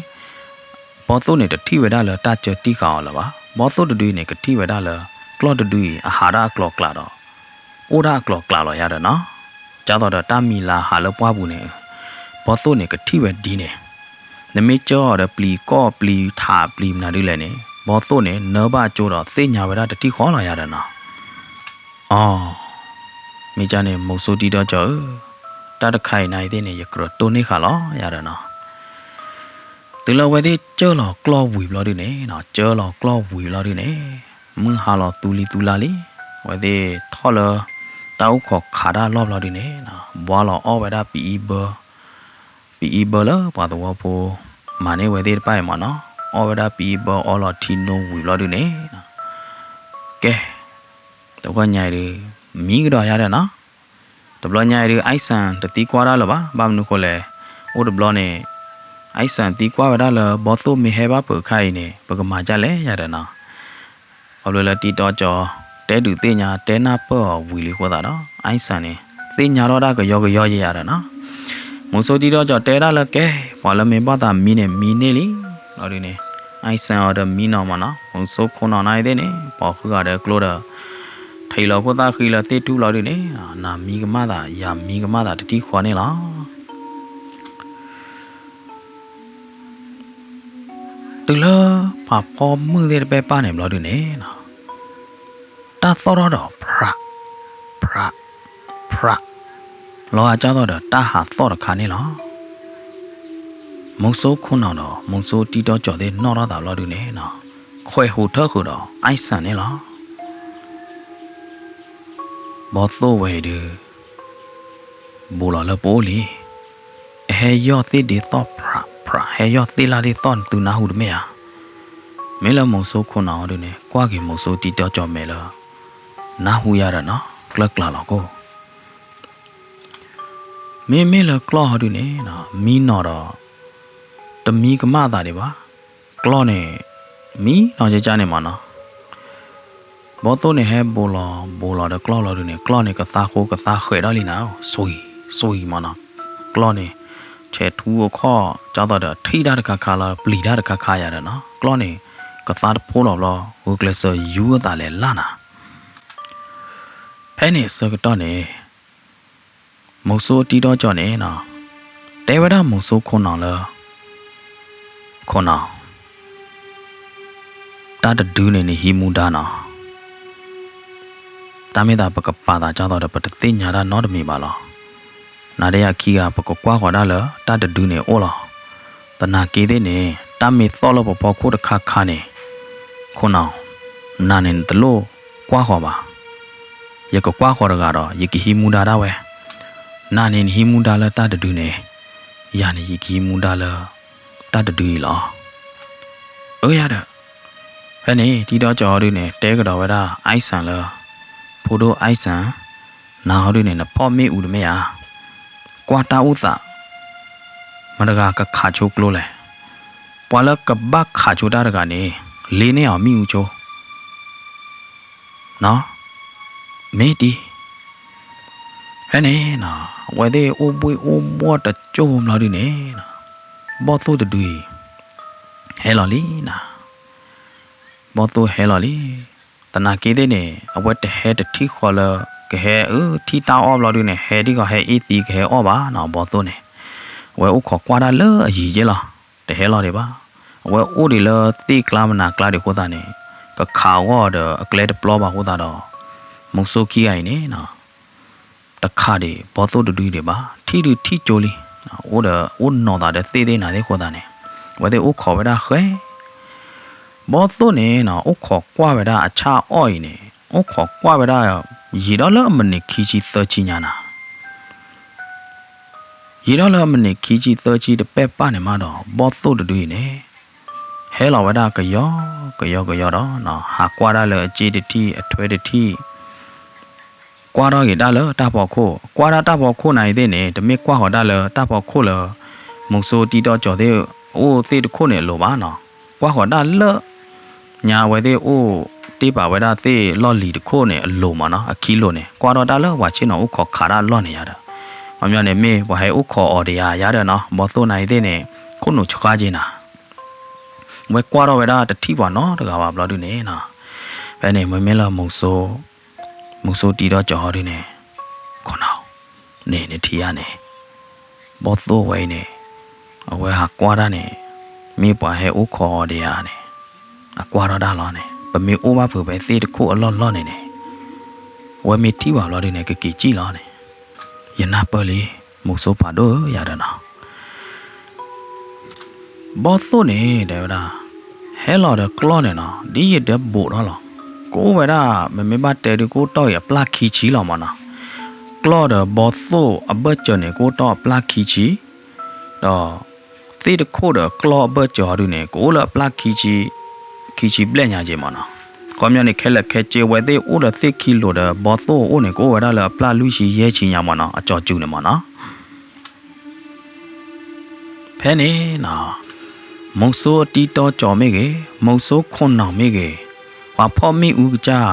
တထံၣ်ဝဲဒၣ်လၢတၢ်ကၢတံၢ်ဃာ်အီၤလၢၤဘၣ်. ဘီသိၣ်တဒုအံၤန့ၣ် ကထံၣ်ဝဲဒၣ်လၢ ကျီၢ်တဒုအံၤအဟးတၢ်အကျိၤအကျဲဒီး အိၣ်တၢ်အကျိၤအကျဲလီၤယၤဒီးနီၤ. ကၢ်သိးဒီးတၢ်မံၤလၤဟးလၢပှၢ်ပူၤန့ၣ် ဘီသိၣ်န့ၣ်ကထံၣ်ဝဲဒ်န့ၣ် နမ့ၢ်ကၢအီၤဒီးပျံၤကီၢ်ပျံၤထးပျံၤမနုၤဒ်လဲၣ်န့ၣ် ဘီသိၣ်န့ၣ် နၢဘၣ်ကၠိဒီးသ့ၣ်ညါဝဲဒၣ်တထံၣ်ဃီလီၤယၤဒီးနီၤ. အီ မ့ၢ်ကန့ၣ် မုဆိတံၤတီကၠီၣ်ဧၢ, တၢ်တခါအံၤနၤအံၤသ့ၣ်န့ၣ် ယကြၢးတိၢ်န့ၢ်ဃာ်လီၤယၤဒီးနီၤ. တုၤလၢအဝဲသ့ၣ်ကၢလီၤကျီၢ်ဝံၤဘျီဒုန့ၣ်နီၤ, ကၢလီၤကျီၢ်ဝံၤဘျီဒုန့ၣ် မုၢ်ဟါလီၤသူလံသူလါလံ, အဝဲသ့ၣ်ထီၣ်လၢ တၢ်အိၣ်ခိးခးတၢ်လီၢ်ဘျီဒုန့ၣ်နီၤ, ဘှါလီၤအီၣ်ဝဲဒၣ်ပအံဘၢ ပအံဘၢလၢပှၤသဝီဖိ မၤန့ၢ်ဝဲသ့ၣ်တဖၣ်အံၤမ့ၢ်နီၤ, အီၣ်ဝဲဒၣ်ပအံဘၢအီလီၤထံနိဝံၤဘျီဒုန့ၣ်နီၤ, ကဲ တဂီၢ်ညါအံၤဒုး မံကဒီးယၤဒီးနီၤ, တဘျီညါအံၤဒုး အိုက်စၣ်တသံကွၢ်တၢ်လၢၤဘၣ်, ဘၣ်မနုၤဃိလဲၣ်, အိၣ်တဘျီန့ၣ် အိုက်စၣ်သံကွၢ်ဝဲဒၣ်လၢ ဘီသိၣ်မ့ၢ်ဟဲဘၣ်ဖုးခါအံၤန့ၣ် ပကမၤဒ်လဲၣ်ယၤဒီးနီၤ. ခီဖျိလၢတံၤတီကၠီ တဲဒုးသ့ၣ်ညါ တဲနၢ်ပၢၢ်အီၤဝံၤလံအဃိသတးဒီး အိုက်စၣ်န့ၣ် သ့ၣ်ညါထီၣ်ဒၣ်ကယီကယီယဲယၤဒီးနီၤ. မုဆိတံၤတီကၠီတဲဒၣ်လၢကဲ ပှၤလၢမ့ၢ်ဘၣ်သးမံန့ၣ် မံန့ၢ်လံ ဘျီဒုန့ၣ် အဲၣ်စၣ်အီၤဒီးမံနီၤမးနီၤ, မုဆိခိၣ်နီၤန့ၣ်သ့ၣ်န့ၣ် ပိာ်ဃုာ်ဂၤဒီးကျိဒီး ထံၣ်လီၤခိၣ်သၣ်ဃံလၢသ့ၣ်ထူၣ်လီၤဒုန့ၣ် နၤမံကမၣ်သး ယၤမံကမၣ်သးတထံၣ်ဃီန့ၣ်လီၤ. တုၤလၢဖးဖီမုၢ်သ့ၣ်တဖၣ်ပၢ်န့ၣ်ဘျီဒုန့ၣ်နီၤ, တၢ်သီၣ်ထီၣ်ဒီး ဖြး ဖြး ဖြး လီၤဂာ်ကၢ်သီၣ်ဒီးတၢ်ဟးသီၣ်တခါန့ၣ်လီၤ. မုဆိခိၣ်နီၤဒီး မုဆိတံၢ်တီကၠီၤသ့ၣ်နီၣ်ထီၣ်သးဘျီဒုန့ၣ်နီၤ, ခွဲးဟူးထၢဃုာ်ဒီး အဲၣ်စၣ်န့ၣ်လီၤ. ဘီသိၣ်ဝဲအံၤဒု ဘူးလီၤလၢပအိၣ်လံ. အဟဲယီၢ်သ့ၣ်ဒ့သီၣ်ဖြးဖြး ဟဲယီၢ်သ့ၣ်လၣ်ဒ့သီၣ်သုနၢ်ဟူတမ့ၢ်ဧါ. မ့ၢ်လၢမုဆိခိၣ်နီၤအီၤဒုန့ၣ် ကွၢ်က့ၤမုဆိတံၢ်တီကၠီၤမဲာ်လၢ နၢ်ဟူယၤဒီးနီၤ ကျၢၢ်ကျါလီၤကိၣ် မ့မ့ၢ်လၢကျီၢ်ဟီဒုန့ၣ် မံနီၤဒီး တမံကမၣ်သးဒံးဘၣ်. ကျီၢ်န့ၣ် မံနီၤကကန့ၣ်မးနီၤ. ဘီသိၣ်န့ၣ်ဟဲဘူးလီၤဘူးလီၤဒီးကျီၢ်လီၤဒုန့ၣ် ကျီၢ်န့ၣ်ကသါဃိကသါဃဲးထီၣ်လံနၤ စွံစွံမးနီၤ. ကျီၢ်န့ၣ် ဆဲးထူအခီၣ် ကၢ်သီၣ်ဒီးထံၣ်တၢ်တခါခါလီၤ ပျံၤတၢ်တခါခါယၤဒီးနီၤ ကျီၢ်န့ၣ် ကသါတဖိလီၤဘျီ ဂုာ်ကျဲးစၢးယူၤအသးလဲၤလၢ်နၤ ဖဲန့ၣ်အဆၢကတီၢ်န့ၣ် မုဆိတံၢ်တီကၠီၤန့ၣ်နီၤ တဲဝဲဒၣ်မုဆိခိၣ်နီၤလၢ ခိၣ်နီၤ တၢ်တဒုန့ၣ်နဟံးမူဒါနီၤ. တၢ်မ့ၢ်သးပကပာ်သးကၢ်သီၣ်ဒီး ပတသ့ၣ်ညါတၢ်နီတမံၤဘၣ်လီၤ. နၤဒီးယၤခံဂၤ ပကကွၢ်ဃီၤဒၣ်လၢတၢ်တဒုန့ၣ်အိၣ်လီၤ. သနာ်က့သ့ၣ်န့ၣ် တၢ်မ့ၢ်သီၣ်လၢပဖီခိၣ်တခါခါန့ၣ် ခိၣ်နီၤ နၤန့ၣ်နတလိၣ်ကွၢ်ဃီၤဘၣ်. ယကကွၢ်ဃီၤတဂၤဒီး ယကဟံးမူဒါဒၣ်ဝဲ. နၤန့ၣ်နဟံးမူဒါလၢတၢ်တဒုန့ၣ် ယၤန့ၣ်ယကဟံးမူဒါလၢ တၢ်တဒုအံၤလီၤ. အၢယၤဒီး ဖဲန့ၣ် တံၢ်တီကၠီၤဟီဒုန့ၣ် တဲကဒီးဝဲဒၣ် အဲၣ်စၣ်လၢ ဖိဒိၣ်အဲၣ်စၣ် နၤဟီဒုန့ၣ် နဖီၣ်မ့ၣ်အူတမ့ၢ်ဧါ. ကွၢ်တၢ်အိၣ်သး မတၤတဂၤကခးဆိကျိလဲၣ်. ပှၤလၢကဘၣ်ခးဆိတၢ်တဂၤန့ၣ် လ့န့ၢ်အီၤမ့ၣ်အူဆိ နီၤ မ့ၢ်တံၢ် ဖဲန့ၣ်နီၤ အဝဲသ့ၣ်အိၣ်ဘှ့ၣ်အိၣ်ဘှီၣ်တစိၢ်ဘျီဒုန့ၣ်နီၤ ဘီၣ်သိၣ်တဒုအံၤ ဟဲလီၤလံနီၤ ဘီၣ်သိၣ်ဟဲလီၤလံ. သနာ်က့သ့ၣ်န့ၣ် အဝဲတဟဲတထံၣ်ဃီလၢ ကဟဲအၢထံၣ်တၢ်အီၣ်ဘျီဒုန့ၣ် ဟဲဒ်ဂီၤဟဲအ့ၣ်သံကဟဲအီၣ်ဘၣ်နီၤ ဘီၣ်သိၣ်န့ၣ် အဝဲအိၣ်ခိးကွၢ်တၢ်လၢအယံၤက့လီၤ တဟဲလီၤဒံးဘၣ်. အဝဲအိၣ်ဒံးလၢသ့ၣ်ကျါမနၤကျါဒံးအဃိသတးန့ၣ် ကခးအဂီၢ်ဒီးအကျဲတပျီဘၣ်အဃိသတးဒီး မုဆိခံဂၤအံၤန့ၣ်နီၤ တခးဒံးဘီၣ်သိၣ်တဒုဒံးဘၣ် ထံၣ်ဒုးထံၣ်ကၠိလံ အိၣ်ဒီးအိၣ်နီၤသးဒီးသ့ၣ်သ့ၣ်နၤသ့ၣ်အဃိသတးန့ၣ် အဝဲသ့ၣ်အိၣ်ခိးဝဲဒၣ်ဃဲ ဘီၣ်သိၣ်န့ၣ်နီၤ အိၣ်ခိးကွၢ်ဝဲဒၣ်အဆၣ်အီၣ်အံၤန့ၣ် အိၣ်ခိးကွၢ်ဝဲဒၣ် ယံာ်ဒီးလၢအမံးနံးခံဆံသၢဆံညါနၤ ယံာ်ဒီးလၢအမံးနံးခံဆံသၢဆံတပဲၢ်ပၢ်န့ၣ်မးဒီး ဘီၣ်သိၣ်တဒုအံၤန့ၣ် ဟဲလီၤဝဲဒၣ်ကယီကယီကယီဒီး ဟးကွၢ်ဒၣ်လၢအစ့တထံၣ်အထွဲတထံၣ် ကွၢ်ထီၣ်က့ၤဒၣ်လၢတၢ်ဖီခိၣ် ကွၢ်ဒၣ်တၢ်ဖီခိၣ်နၤအံၤသ့ၣ်န့ၣ် တမ့ၢ်ကွၢ်ဃီၤဒၣ်လၢတၢ်ဖီခိၣ်လၢ မုဆိတံၢ်တီကၠီၤသ့ၣ်အိၣ်သ့ၣ်တခိၣ်န့ၣ်အလိၤဘၣ်နီၤ ကွၢ်ဃီၤဒၣ်လၢ ညါအဝဲသ့ၣ်အိၣ်တ့ၢ်ပာ်ဝဲဒၣ်သ့ၣ်လီၢ်လံၤတခိၣ်န့ၣ်အလိၤမးနီၤ အခံလိၤန့ၣ် ကွၢ်ထီၣ်တၢ်လၢပှၤဆ့ၣ်နီၤအိၣ်ခိးခးတၢ်အလီၢ်န့ၣ်ယၤဒီး ခီပညီန့ၣ်မ့ၢ်ပှၤဟဲအိၣ်ခိးအီၤဒီးယၤယၤဒီးနီၤ ဘီၣ်သိၣ်နၤအံၤသ့ၣ်န့ၣ် ခိၣ်နူာ်ဆှါက့ၤနၤ ဝဲကွၢ်ထီၣ်ဝဲဒၣ်တထံၣ်ပှၤနီတဂၤဘၣ်ဘျီဒုန့ၣ်နီၤ ဖဲန့ၣ်မ့မ့ၢ်လၢမုဆိ မုဆိတံၢ်တီကၠီၤဟီဒုန့ၣ် ခိၣ်နီၤ န့ၣ်နထံၣ်ဧါန့ၣ် ဘီၣ်သိၣ်ဝဲအံၤန့ၣ် အဝဲဟးကွၢ်တၢ်န့ၣ် မ့ၢ်ပှၤဟဲအိၣ်ခိးအီၤဒီးယၤန့ၣ် အကွၢ်ထီၣ်တၢ်လီၤန့ၣ် ပမ့ၢ်အိၣ်ဘၣ်ဖုးဖဲသ့ၣ်တခိၣ်အလီၢ်လီၢ်န့ၣ်န့ၣ် အဝဲမ့ၢ်ထံၣ်ဘၣ်ဘျီဒုန့ၣ် ကက့ၤစံၣ်လီၤန့ၣ် ယနၢ်ပၢၢ်လံ မုဆိဖးဒိၣ်ဧၢ ယၤဒီးနီၤ ဘီၣ်သိၣ်န့ၣ် တဲဝဲဒၣ် ဟဲလီၤဒီးကျီၢ်န့ၣ်နီၤ ဒ်ယတဲဘူးထီၣ်လီၤ ကအိၣ်ဝဲဒၣ် မ့မ့ၢ်ဘၣ်တဲဒုး ကအိၣ်တီၢ်အံၤအပျၢ်ခံဆံလီၤမးနီၤ ကျီၢ်ဒီးဘီၣ်သိၣ်အဘၢၣ်စၢၤန့ၣ် ကအိၣ်တီၢ်အပျၢ်ခံဆံ ဒီး သ့ၣ်တခိၣ်ဒီးကျီၢ်အဘၢၣ်စၢၤဟီဒုန့ၣ် ကအိၣ်လၢအပျၢ်ခံဆံ ခံဆံဘျဲၣ်ညါက့ၤမးနီၤ ခီပညီန့ၣ် ခဲလၢာ်ခဲဆ့ဝဲသ့ၣ်အိၣ်ဒီးသ့ၣ်ခံလိၤဒီးဘီၣ်သိၣ်အအိၣ်န့ၣ် ကအိၣ်ဝဲဒၣ်လၢအပျၢ်လွံၢ်ဆံယဲၢ်ဆံညါမးနီၤ အကၠီၤစူၤန့ၣ်မးနီၤ ဖဲန့ၣ်နီၤ မုဆိအတံၢ်တီကၠီၤမ့ၢ်ဂ့ၤ မုဆိခိၣ်နီၤမ့ၢ်ဂ့ၤ ပှၤဖီၣ်မ့ၣ်အူကစၢ်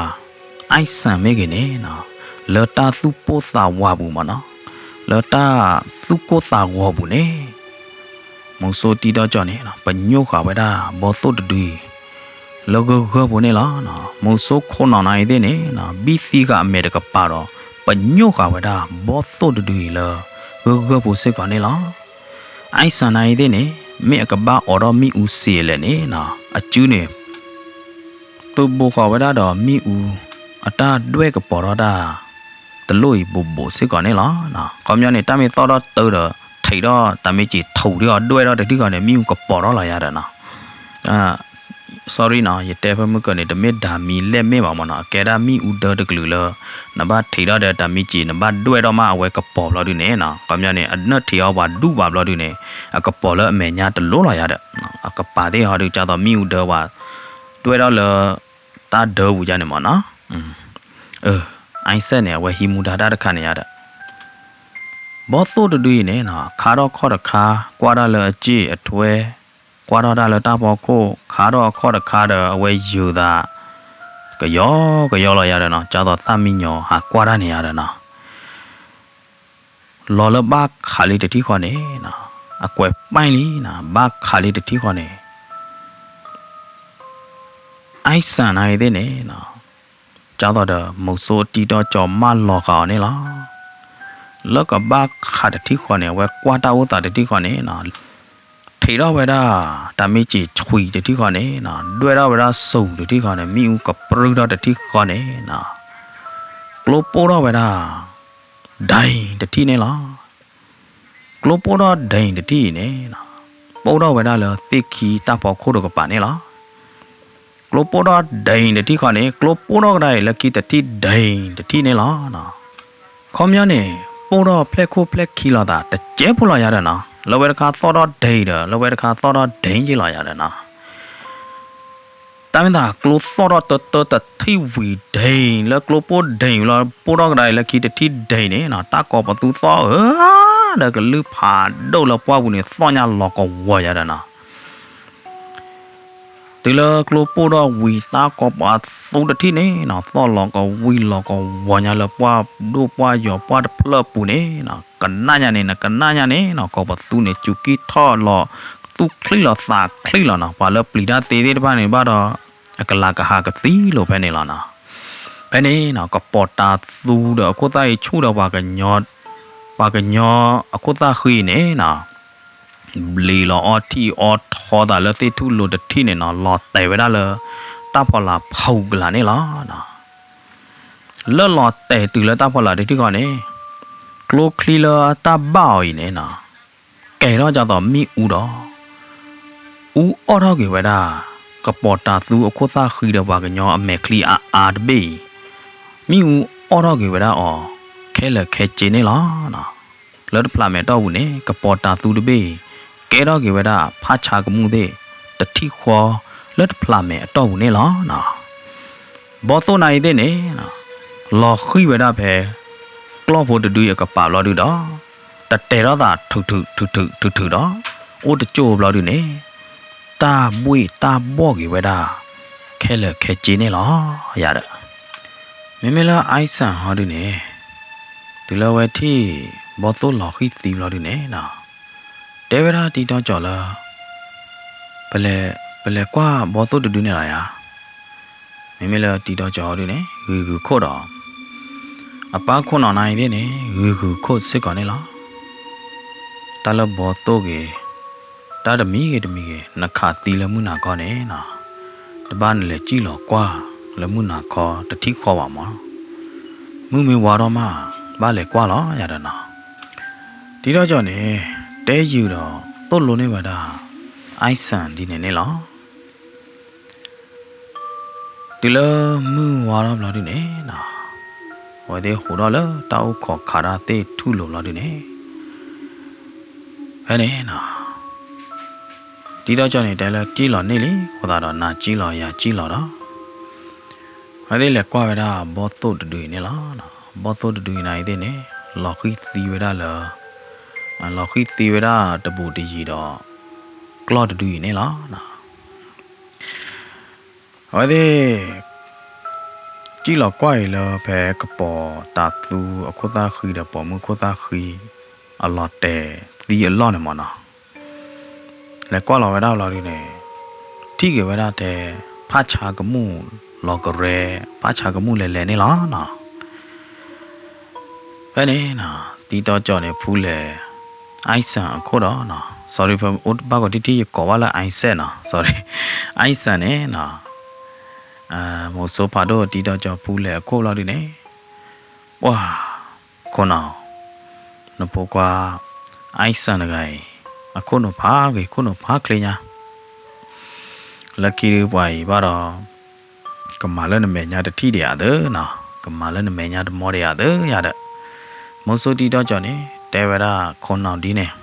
အဲၣ်စၣ်မ့ၢ်ဂ့ၤန့ၣ်နီၤ လၢတၢ်သူၣ်ပိၢ်သးဝးပူၤမးနီၤ လၢတၢ်သူၣ်ကိၢ်သးဂီၤပူၤန့ၣ် မုဆိတံၢ်တီကၠီၣ်န့ၣ် ပညိၣ်ဃာ်ဝဲဒၣ်ဘီသိၣ်တဒုအံၤ လၢဂၢၢ်ဂၢၢ်ပူၤန့ၣ်လီၤ. မုဆိခိၣ်နီၢ်နၤအံၤသ့ၣ်န့ၣ် ဘံၣ်သံဃာ်အမဲာ်တကပၤဒီး ပညိၣ်ဃာ်ဝဲဒၣ်ဘီသိၣ်တဒုအံၤလၢ ဂၢၢ်ဂၢၢ်ပူၤစ့ၢ်ကီးန့ၣ်လီၤ. အံၣ်စၣ်နၤအံၤသ့ၣ်န့ၣ် မ့ၢ်အကဘၣ်အိးထီၣ်မ့ၣ်အူစ့အလဲၣ်န့ၣ် အစုန့ၣ် သုးဘူးဃီၤဝဲဒၣ်ဒီးမ့ၣ်အူ အတၢ်ဒွဲၣ်ကပီၤထီၣ်တၢ် တလိၣ်အံၤဘူးဘူးစ့ၢ်ကီးန့ၣ်လီၤ. ခီပညီန့ၣ် တၢ်မ့ၢ်သီၣ်ထီၣ်တၢ်ဒီး ထံးထီၣ်တၢ်မ့ၢ်စ့ၤထူးထီၣ်ဒွဲၣ်ထီၣ်တထံၣ်ဃီန့ၣ် မ့ၣ်အူကပီၤထီၣ်လီၤယၤဒီးနီၤ sorry နီၤ ယတဲဖဲမုၢ်ကၢၢ်န့ၣ် တမ့ၢ်ဒၣ်မံၤလဲၣ်မ့ၢ်ဘၣ်မ့ၢ်နီၤ အကဲဒၣ်မ့ၣ်အူဒၢတကလုာ်လၢ နဘၣ်ထံးထီၣ်ဒီးတၢ်မ့ၢ်စ့ၤ နဘၣ်ဒွဲၣ်ထီၣ်မးအဝဲကပီၤဘျီဒုန့ၣ်နီၤ ခီပညီန့ၣ် အနၢၣ်ထံးအီၤပှၤဒူၣ်ဘၣ်ဘျီဒုန့ၣ် အကပီၤလၢအမဲာ်ညါတလိၣ်လီၤယၤဒီး အကပၤသ့ၣ်ဟီဒု ကၢ်သိးမ့ၣ်အူဒၢပှၤ ဒွဲၣ်ထီၣ်လၢ တၢ်ဒၢပူၤယါန့ၣ်မ့ၢ်နီၤ အံၣ်စၣ်န့ၣ် အဝဲဟံးမူဒါတၢ်တခါန့ၣ်ယါဒီး ဘီသိၣ်တဒုအံၤန့ၣ်နီၤ ခါထီၣ်ခီၣ်တခါ ကွၢ်တၢ်လၢအစ့ၣ်အထွဲ ကွၢ်ထီၣ်တၢ်လၢတၢ်ဖီခိၣ် ခါထီၣ်အခီၣ်တခါဒီး အဝဲယုၤသး ကယီကယီလီၤယၤဒီးနီၤ ကၢ်သိးသၣ်မံညီၤ ဟးကွၢ်တၢ်န့ၣ်ယါဒီးနီၤ လီၤလၢဘၣ်ခးလံတထံၣ်ဃီန့ၣ်နီၤ အကွဲးပာ်လံနီၤ ဘၣ်ခးလံတထံၣ်ဃီန့ၣ် အံၣ်စၣ်နၤအံၤသ့ၣ်န့ၣ်နီၤ ကၢ်သိးဒီး မုဆိတံၢ်တီကၠီၣ်မၢလီၤဃာ်အီၤန့ၣ်လီၤ. လၢကဘၣ်ခးတထံၣ်ဃီန့ၣ် အဝဲကွၢ်တၢ်အိၣ်သးတထံၣ်ဃီန့ၣ်နီၤ ထံးထီၣ်ဝဲဒၣ် တၢ်မ့ၢ်စ့ၤဆွံတထံၣ်ဃီန့ၣ်နီၤ ဒွဲၣ်ထီၣ်ဝဲဒၣ်စူၤတထံၣ်ဃီန့ၣ် မ့ၣ်အူကပြုၢ်ထီၣ်တထံၣ်ဃီန့ၣ်နီၤ ကျိပိၢ်ထီၣ်ဝဲဒၣ် ဒဲတထံၣ်န့ၣ်လီၤ. ကျိပိၢ်ထီၣ်ဒဲတထံၣ်အံၤန့ၣ်နီၤ ပိၢ်ထီၣ်ဝဲဒၣ်လၢသ့ၣ်ခံတၢ်ဖီခိၣ်တကပၤန့ၣ်လီၤ. ကျိပိၢ်ထီၣ်ဒဲတထံၣ်ဃီန့ၣ် ကျိပိၢ်ထီၣ်ကဒါအံၤလၢခံတထံၣ်ဒဲတထံၣ်န့ၣ်လီၤ. ခီပညီန့ၣ် ပိၢ်ထီၣ်ဖျဲၣ်ခိၣ်ဖျဲၣ်ခံလိာ်သး တစဲးဖိလီၤယၤဒီးနီၤ လၢဝဲတခါသီၣ်ထီၣ်ဒဲဒီး လၢဝဲတခါသီၣ်ထီၣ်ဒဲက့ၤလီၤယၤဒီးနီၤ တၢ်မ့ၢ်သးကျိသီၣ်ထီၣ်တၢတၢတထံၣ်ဝံၤဒဲ လၢကျိပိၢ်ဒဲလီၤ ပိၢ်ထီၣ်ကဒါအံၤလၢခံတထံၣ်ဒဲန့ၣ်နီၤ တၢ်ကိးပသူသီၣ်ဧၢ ဒီးကလုၢ်ဖးဒိၣ်လၢပှၢ်ပူၤန့ၣ် သီၣ်ညါလီၤကဝီၤယၤဒီးနီၤ တုၤလၢကျိပိၢ်ထီၣ်ဝံၤ တၢ်ကိးပသူတထံၣ်န့ၣ်နီၤ သီၣ်လီၤကဝံၤလီၤကဝီၤညါလၢပှၢ်ဒိၣ်ပှၢ်ယိာ်ပှၢ်တဖျၢၣ်ပူၤန့ၣ်နီၤ ကနၣ်ညါန့ၣ် နကနၣ်ညါန့ၣ်နီၤ ကိးပသူန့ၣ် စူၤကံၢ်ထီၣ်လီၤ သူၣ်ချံလီၤသးချံလီၤနီၤ ပှၤလၢပျံၤတၢ်သ့သ့ၣ်တဖၣ်န့ၣ်ဘၣ်ဒီး အကလၤကဟးကသံလိာ်ဖဲန့ၣ်လီၤနီၤ ဖဲန့ၣ်နီၤ ကပီၤတၤသူဒီးအခိၣ်သၣ်အံၤဆူၣ်ဒီးပှၤကညီ ပှၤကညီအခိၣ်သၣ်ဃံန့ၣ်နီၤ ဘျံးလီၤအီထံၣ်အီထီသးလၢသ့ၣ်ထူၣ်လိၤတထံၣ်န့ၣ်နီၤ လီၤတဲာ်ဝဲဒၣ်လၢ တၢ်ဖီလာ်ဖီကလာ်န့ၣ်လီၤ. လၢလီၤတဲာ်တုၤလၢတၢ်ဖီလာ်တထံၣ်ဃီန့ၣ် ကျိချံလၢတၢ်ဘၣ်အီၤအံၤန့ၣ်နီၤ ကဲထီၣ်ကၢ်သိးမ့ၣ်အူဒီး အူအီၣ်ထီၣ်က့ၤဝဲဒၣ် ကပီၤတၤသူအခိၣ်သၣ်ဃံဒီးပှၤကညီအမဲာ်ချံအါအါတဘ့ၣ်အံၤ မ့ၣ်အူအီၣ်ထီၣ်က့ၤဝဲဒၣ်အီၤ ခဲလၢာ်ခဲဆ့န့ၣ်လီၤ. လၢတဖျးမဲာ်တီၢ်ပူၤန့ၣ် ကပီၤတၤသူတဘ့ၣ်အံၤ ကဲထီၣ်က့ၤဝဲဒၣ်ဖးဆါကမူၣ်သ့ၣ် တထံၣ်ဃီ လၢတဖျးမဲာ်အတီၢ်ပူၤန့ၣ်လီၤ. ဘီသိၣ်နၤအံၤသ့ၣ်န့ၣ် လီၤဃံၤဝဲဒၣ်ဖဲ ကျီၢ်ဖိတဒုအကပၤဘျီဒုဒီး တတဲထီၣ်သးထုးထုးထုးထုးထုးထုးဒီး အိၣ်တကၠိၢ်ဘျီဒုန့ၣ် တၢ်ဘှ့ၣ်တၢ်ဘှီၣ်က့ၤဝဲဒၣ် ခဲလၢာ်ခဲဆ့န့ၣ်လီၤ. ယၤဒီး မ့မ့ၢ်လၢအံၣ်စၣ်ဟီဒုန့ၣ် တုၤလၢအဝဲထံၣ်ဘီသိၣ်လီၤဃံၤသံဘျီဒုန့ၣ်နီၤ တဲဝဲဒၣ်တံၤတီကၠီၤလၢ ပလဲၤ ပလဲၤကွၢ်ဘီသိၣ်တဒုန့ၣ်လီၤယၤ. မ့မ့ၢ်လၢတံၤတီကၠီၤဟီဒုန့ၣ် ဂုာ်ဂုာ်ခိၣ်ဒီး အပၢ်ခိၣ်နီၢ်နၤအံၤသ့ၣ်န့ၣ် ဂုာ်ဂုာ်ခိၣ်စ့ၢ်ကီးန့ၣ်လီၤ. တၢ်လၢဘီသိၣ်ဂ့ၤ တၢ်တမံၤဂ့ၤတမံၤဂ့ၤ နခးသံလၢမုၢ်နၤခီန့ၣ်နီၤ တဘၣ်နလဲၤစံၣ်လီၤကွၢ်လၢမုၢ်နၤခီတထံၣ်ဃီဘၣ်မး. မုၢ်မ့ၢ်ဝါထီၣ်မး ဘၣ်လဲၤကွၢ်လီၤယၤဒီးနီၤ. တံၤတီကၠီၤန့ၣ် တဲယုာ်ဒီးသိၣ်လိန့ၢ်ဝဲဒၣ် အံၣ်စၣ်ဒ်န့ၣ်န့ၣ်လီၤ. တုၤလၢမုၢ်ဝါထီၣ်ဘျီဒုန့ၣ်နီၤ အဝဲသ့ၣ်ဟူးထီၣ်လၢတၢ်အိၣ်ခိးခးတၢ်သ့ၣ်ထူၣ်လိၤဘျီဒုန့ၣ် ဖဲန့ၣ်နီၤ တံၤတီကၠီၤန့ၣ် တဲလၢစံၣ်လီၤန့ၢ်လံ အဃိသတးဒီး နၤစံၣ်လီၤယၤစံၣ်လီၤဒီး အဝဲသ့ၣ်လဲၤကွၢ်ဝဲဒၣ်ဘီသိၣ်တဒုအံၤန့ၣ်လီၤ. ဘီသိၣ်တဒုအံၤနၤအံၤသ့ၣ်န့ၣ် လီၤဃံၤသံဝဲဒၣ်လၢ လီၤဃံၤသံဝဲဒၣ်တဘူးတယံၤဒီး ကျီၢ်တဒုအံၤန့ၣ်လီၤ. အဝဲသ့ၣ် စံၣ်လီၤကွၢ်အံၤလၢဖဲကပီၤတၤသူအခိၣ်သၣ်ဃံဒီးပိာ်မုၣ်ခိၣ်သၣ်ဃံ အလီၤတဲာ်သံအလီၢ်န့ၣ်မးနီၤ. လဲၤကွၢ်လီၤဝဲဒၣ်လီၤဒုန့ၣ် ထံၣ်က့ၤဝဲဒၣ်ထဲ ဖးဆါကမူၣ်လီၤကရဲ ဖးဆါကမူၣ်လဲၤလဲၤန့ၣ်လီၤနီၤ. ဖဲန့ၣ်နီၤ တံၤတီကၠီၤန့ၣ် ဖူလဲၣ် Iceland အခိၣ်ဒီးနီၤ sorry ဖဲအိၣ်ဘၣ်ကီးထံထံ ယကိးဘၣ်လၢ Iceland နီၤ sorry Iceland န့ၣ်နီၤ မိၤစိဖးဒိၣ်တံၤတီကၠီၤဖူလဲၣ်အခိၣ်လီၤဒုန့ၣ် ပှၤ ခိၣ်နီၣ် နဖိခွါ Iceland တဂၤအံၤ အခိၣ်နူာ်ဖးဂ့ၤ ခိၣ်နူာ်ဖးချ့ညါ လၢခံဒုပှၤအံၤဘၣ်ဒီး ကမၤလၢနမဲာ်ညါတထံၣ်ဒံးဧါသၢနီၤ ကမၤလၢနမဲာ်ညါတမီဒံးဧါသၢယၤဒီး မိၤစိတံၤတီကၠီၤန့ၣ် တဲဝဲဒၣ်ခိၣ်နီၣ်ဒ်န့ၣ်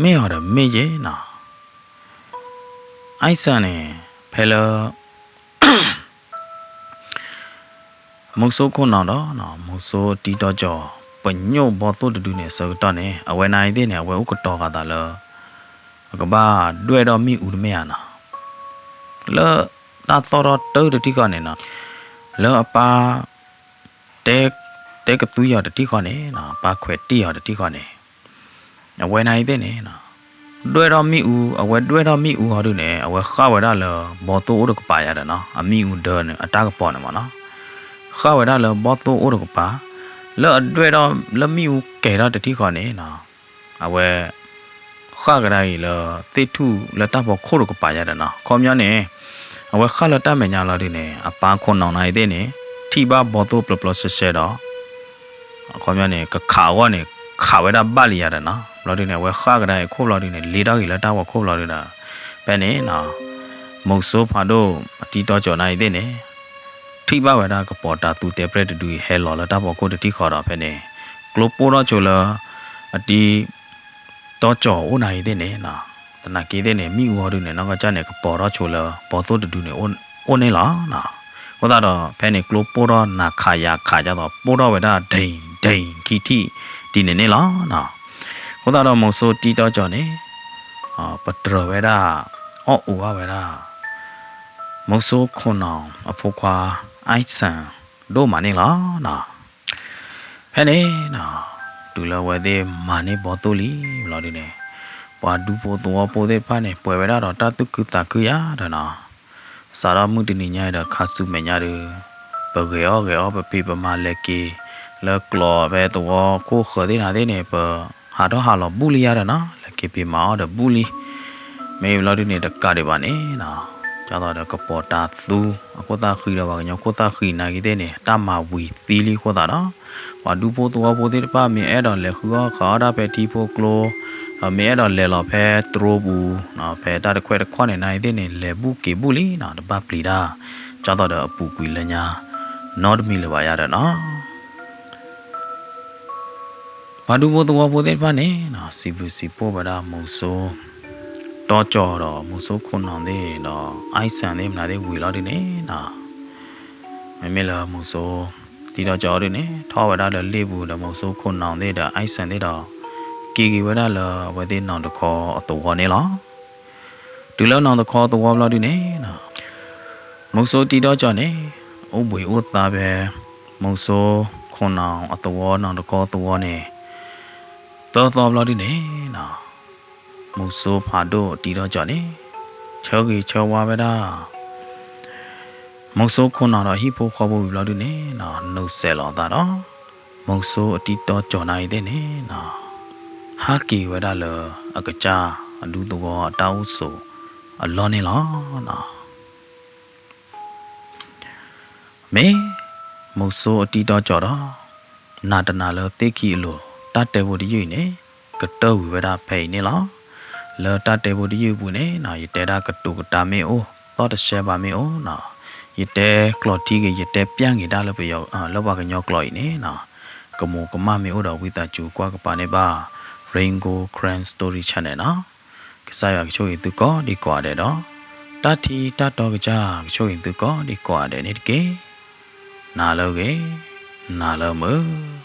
မ့ၢ်အီၤဒီးမ့ၢ်ယဲနီၤ Iceland န့ၣ် ဖဲလၢ မိၤစိခိၣ်နီၣ်ဒီး မိၤစိတံၤတီကၠီၤ ပညိၣ်ဘီသိၣ်တဒုန့ၣ် အဆၢကတီၢ်န့ၣ် အဝဲနၤအံၤသ့ၣ်န့ၣ် အဝဲအိၣ်ကတီၤဃာ်သးလၢ အကဘၣ်ဒွဲၣ်ထီၣ်မ့ၣ်အူတမ့ၢ်ဧါနီၤ လၢတၢ်သီၣ်ထီၣ်တၢ်တထံၣ်ဃီန့ၣ်နီၤ လၢအပၢ် တဲ တဲကသူအီၤတထံၣ်ဃီန့ၣ်နီၤ ပၢ်ခွဲးတ့ၢ်အီၤတထံၣ်ဃီန့ၣ် အဝဲနၤအံၤသ့ၣ်န့ၣ် ဒွဲၣ်ထီၣ်မ့ၣ်အူ အဝဲဒွဲၣ်ထီၣ်မ့ၣ်အူဟီဒုန့ၣ် အဝဲဃၣ်ဝဲဒၣ်လၢ ဘီသိၣ်အိၣ်တကပၤယၤဒီးနီၤ အမ့ၣ်အူဒၢန့ၣ် အတၢ်ကပီၤန့ၣ်မ့ၢ်နီၤ ဃၣ်ဝဲဒၣ်လၢဘီသိၣ်အိၣ်တကပၤ လၢအဒွဲၣ်ထီၣ်လၢမ့ၣ်အူကဲၤထီၣ်တထံၣ်ဃီန့ၣ်နီၤ အဝဲ ဃၣ်ကဒါအံၤလၢ သ့ၣ်ထူၣ်လၢတၢ်ဖီခိၣ်တကပၤယၤဒီးနီၤ ခီပညီန့ၣ် အဝဲဃၣ်လၢတၢ်မဲာ်ညါလီၤဒုန့ၣ် အပၢ်ခိၣ်နီၣ်နၤအံၤသ့ၣ်န့ၣ် ထံၣ်ဘၣ်ဘီသိၣ်ပျီပျီဆှဲဆှဲဒီး အခီပညီန့ၣ် ကခးအဂီၢ်န့ၣ် ခးဝဲဒၣ်ဘၣ်လံယၤဒီးနီၤ ဘျီဒုန့ၣ် အဝဲဃၣ်ကဒါအံၤခိၣ်ဘျီဒုန့ၣ် လ့ထီၣ်က့ၤလၢတၢ်ဖီခိၣ်ဘျီဒုဒီး ဖဲန့ၣ်နီၤ မိၤစိဖးဒိၣ်အတံၤတီကၠီၤနၤအံၤသ့ၣ်န့ၣ် ထံၣ်ဘၣ်ဝဲဒၣ်ကပီၤတၢ်သူတဲပြဲၢ်တဒုအံၤ ဟဲလီၤလၢတၢ်ဖီခိၣ်တထံၣ်ဃီဒီးဖဲန့ၣ် ကျိပိၢ်ထီၣ်ဆိလၢ အတံၤ တီကၠီၤအိၣ်နၤအံၤသ့ၣ်န့ၣ်နီၤ သနာ်က့သ့ၣ်န့ၣ် မ့ၣ်အူဟီဒုန့ၣ် နီၢ်ကီၢ်ကၢ်န့ၣ် ကပီၤထီၣ်ဆိလၢ ဘီသိၣ်တဒုန့ၣ် အိၣ်န့ၣ်လီၤနီၤ အဃိသတးဒီး ဖဲန့ၣ်ကျိပိၢ်ထီၣ်နၤခးယၤခးဒ်သိး ပိၢ်ထီၣ်ဝဲဒၣ် ဒ့ၣ်ဒ့ၣ်ခံထံၣ် ဒ်န့ၣ်န့ၣ်လီၤနီၤ အဃိသတးဒီးမိၤစိတံၤတီကၠီၤန့ၣ် ပတြၢၤဝဲဒၣ် အီၣ်အူဘၣ်ဝဲဒၣ် မိၤစိခိၣ်နီၣ်အဖိခွါ Iceland ဒိၣ်မးန့ၣ်လီၤနီၤ ဖဲန့ၣ်နီၤ တုၤလၢအဝဲသ့ၣ်မၤန့ၢ်ဘီသိၣ်လံဘျီဒုန့ၣ် ပှၤဒူဖိသဝီဖိသ့ၣ်တဖၣ်န့ၣ် ပှဲၤဝဲဒၣ်ဒီးတၢ်သူၣ်ခုသးခုယၤဒီးနီၤ စးထီၣ်မုၢ်တနံၤညါအံၤဒီးခါဆူမဲာ်ညါဒု ပဂဲၤအီၣ်ဂဲၤအီပဖံးပမၤလဲၤက့ၤ လၢကျိးဖဲသဝီခိၣ်ဃၢၤသ့ၣ်နၤသ့ၣ်န့ၣ် ပဟးထီၣ်ဟးလီၤဘူၣ်လံယၤဒီးနီၤ လဲၤက့ၤဖံးမၤအီၣ်ဒီးဘူၣ်လံ မ့ၢ်ဘျီဒုန့ၣ် တကးဒံးဘၣ်န့ၣ်နီၤ ဒ်သိးဒီးကပီၤတၢ်သူ အခိၣ်သၣ်ဃံဒီးပှၤကညီခိၣ်သၣ်ဃံနၤက့ၤသ့ၣ်န့ၣ် တၢ်မၤဝံၤသံလံအဃိသတးဒီး ပှၤဒူဖိသဝီဖိသ့ၣ်တဖၣ် မ့ၢ်အဲၣ်ဒိးလဲၤဃုအီၣ်ဃုအီၣ်တၢ်ဖဲထံဖိကျိ ဒီးမ့ၢ်အဲၣ်ဒိးလဲၤလီၤဖဲတြိပူၤ ဖဲတၢ်တခွဲးတခီၣ်န့ၣ် နၤအံၤသ့ၣ်န့ၣ် လဲၤဘူၣ်က့ၤဘူၣ်လံနီၤ တဘၣ်ပျံၤတၢ် ဒ်သိးဒီးအပူၤကွံာ်လၢညါ နီတမံၤလၢၤဘၣ်ယၤဒီးနီၤ ပှၤဒူဖိသဝီဖိသ့ၣ်တဖၣ်န့ၣ်နီၤ စံးဘျုးစံးဖှိၣ်ဝဲဒၣ်မိၤစိ တီကၠီၤဒီးမိၤစိခိၣ်နီၣ်သ့ၣ်ဒီး Iceland သ့ၣ်မနုၤသ့ၣ်ဝံၤလီၤဒုန့ၣ်နီၤ မ့မ့ၢ်လၢမိၤစိ တံၤတီကၠီၤဒုန့ၣ် ထီၣ်ဝဲဒၣ်လၢလ့ၣ်ပူၤဒီးမိၤစိခိၣ်နီၣ်သ့ၣ်ဒီး Iceland သ့ၣ်ဒီး က့ၤက့ၤဝဲဒၣ်လၢအဝဲသ့ၣ်နီၣ်တခီအသဝီန့ၣ်လီၤ. တုၤလၢနီၣ်တခီအသဝီဘျီဒုန့ၣ်နီၤ မိၤစိတံၤတီကၠီၤန့ၣ် အိၣ်ဘှံးအိၣ်သါဖဲ မိၤစိခိၣ်နီၣ်အသဝီနီၣ်တခီအသဝီန့ၣ် သၢသီဘျီဒုန့ၣ်နီၤ မိၤစိဖးဒိၣ်တံၤတီကၠီၤန့ၣ် ဆၢဂ့ၤဆၢဝါဝဲဒၣ် မိၤစိခိၣ်နီၣ်ဒီးဟံၣ်ဖိဃီဖိဝံၤဘျီဒုန့ၣ်နီၤ နုာ်စဲးလီၤအသးဒီး မိၤစိအတံၤတီကၠီၤနၤအံၤသ့ၣ်န့ၣ်နီၤ ဟးက့ၤဝဲဒၣ်လၢအကစၢ်အဒူသဝီအတၢ်အိၣ်ဆိးအလီၢ်န့ၣ်လီၤ. မ့ၢ်မိၤစိအတံၤတီကၠီၤဒီး နၤတနာ်လၢသ့ၣ်ခံအလိၤ တၢ်တဲဖိတယုၢ်အံၤန့ၣ် ကတၢၢ်ဝံၤဝဲဒၣ်ဖဲအံၤန့ၣ်လီၤ. လၢတၢ်တဲဖိတယုၢ်အပူၤန့ၣ်နီၤ ယတဲဒၣ်ကတိၤကတာ်မ့ၢ်အိၣ် သီၣ်တရှဲဘၣ်မ့ၢ်အိၣ်နီၤ ယတဲကျိာ်ထံဂ့ၤ ယတဲပျၢ်ဂ့ၤတၢ်လၢပယီၤ လၢပှၤကညီကျိာ်အံၤန့ၣ်နီၤ ကမူးကမၣ်မ့ၢ်အိၣ်ဒီး ဝံသးစူၤကွၢ်ကပၤန့ၢ်ဘၣ် Rain Gold Karen Story Channel နီၤ. ကစၢ်ယွၤကဆိၣ်ဂ့ၤသုကိးဒံကိးဂၤဒဲးဒီး တၢ်ထံတၢ်တီကစၢ်ကဆိၣ်ဂ့ၤသုကိးဒံကိးဂၤဒဲးန့ၣ်တက့ၢ်. နၤလၢအဂ့ၤ, နၤလၢအမုာ်.